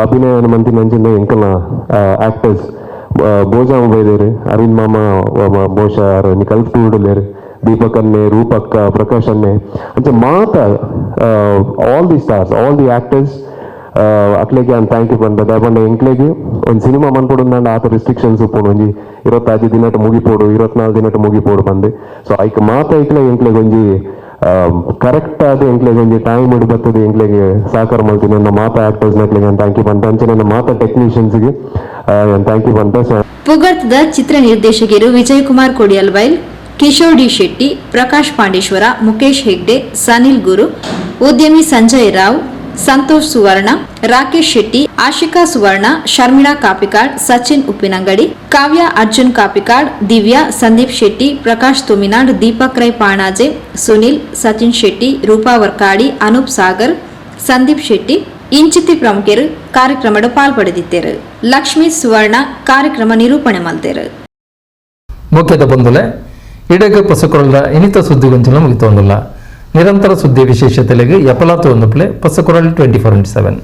ಅಭಿನಯ ಮಂತಿನ ಎಂಕಲ್ನ ಆಕ್ಟರ್ಸ್ ಬೋಜಾಮ ಬೈದೇರು, ಅರವಿಂದ್ ಮಾಮ ಬಹುಶಃ ನಿಕಲ್ ಟೂಡುಲೇರು, ದೀಪಕ್ ಅನ್ನೆ, ರೂಪಕ್ಕ, ಪ್ರಕಾಶ್ ಅನ್ನೆ ಅಂಚ ಮಾತ all the stars, all the actors ಅಕ್ಲೆಗೆ ಯಾನ್ thank you ಪಂಡ. ದಾಯಪಂಡ ಎಂಕ್ಲೆಗ್ ಒಂದು ಸಿನಿಮಾ ಮನ್ಪೊಡುಂದಾಂಡ ಆತ ರಿಸ್ಟ್ರಿಕ್ಷನ್ಸ್ ಉಪ್ಪುಂಡು, ಒಂಜಿ 25 ದಿನಟ ಮುಗಿಪೋಡು, 24 ದಿನಟ ಮುಗಿಪೋಡು ಪಂದ್. ಸೊ ಐಕ್ ಮಾತ ಐಕ್ಲೆ ಎಂಕ್ಲೆಗ್ ಒಂಜಿ ಕರೆಕ್ಟ್ ಆದ ಎಂಕ್ಲೆಗ್ ಒಂಜಿ ಟೈಮ್ ಇಡು ಬರ್ತದೆ ಎಂಕ್ಲೆಗ್ ಸಹಕಾರ ಮಲ್ತೀನಿ ನನ್ನ ಮಾತಾ ಆಕ್ಟರ್ಸ್ ನಕ್ಲೆಗ್ ಯಾನ್ thank you ಪಂತ. ಅಂಚೆ ನನ್ನ ಮಾತಾ ಟೆಕ್ನಿಷಿಯನ್ಸ್ಗೆ ಯಾನ್ thank you ಪಂತ. ಸೊ ಪುಗರ್ತದ ಚಿತ್ರ ನಿರ್ದೇಶಕರು ವಿಜಯ್ ಕುಮಾರ್ ಕೊಡಿಯಲ್ಬೈಲ್, ಕಿಶೋರ್ ಡಿ ಶೆಟ್ಟಿ, ಪ್ರಕಾಶ್ ಪಾಂಡೇಶ್ವರ, ಮುಖೇಶ್ ಹೆಗ್ಡೆ, ಸನಿಲ್ ಗುರು, ಉದ್ಯಮಿ ಸಂಜಯ್ ರಾವ್, ಸಂತೋಷ್ ಸುವರ್ಣ, ರಾಕೇಶ್ ಶೆಟ್ಟಿ, ಆಶಿಕಾ ಸುವರ್ಣ, ಶರ್ಮಿಳಾ ಕಾಪಿಕಾಡ್, ಸಚಿನ್ ಉಪ್ಪಿನಂಗಡಿ, ಕಾವ್ಯ ಅರ್ಜುನ್ ಕಾಪಿಕಾಡ್, ದಿವ್ಯಾ, ಸಂದೀಪ್ ಶೆಟ್ಟಿ, ಪ್ರಕಾಶ್ ತುಮಿನಾಡ್, ದೀಪಕ್ ರೈ ಪಾಣಾಜೆ, ಸುನಿಲ್, ಸಚಿನ್ ಶೆಟ್ಟಿ, ರೂಪಾ ವರ್ಕಾಡಿ, ಅನೂಪ್ ಸಾಗರ್, ಸಂದೀಪ್ ಶೆಟ್ಟಿ ಇಂಚಿತಿ ಪ್ರಮುಖರು ಕಾರ್ಯಕ್ರಮದ ಪಾಲ್ಪಡೆದಿದ್ದರು. ಲಕ್ಷ್ಮೀ ಸುವರ್ಣ ಕಾರ್ಯಕ್ರಮ ನಿರೂಪಣೆ ಮಲ್ತೆರು. ಮುಖ್ಯದ ಬಂಧುಲೆ ಇಡಗ ಪಸಕೊರಳ ಇನಿತ ಸುದ್ದಿಗೊಂಚಲು ಮುಗಿತೊಂದಿಲ್ಲ. ನಿರಂತರ ಸುದ್ದಿ ವಿಶೇಷತೆಲೆಗೆ ಎಪಲಾತು ಒಂದು ಪ್ಲೇ ಪಸಕೊರಲ್ 24x7.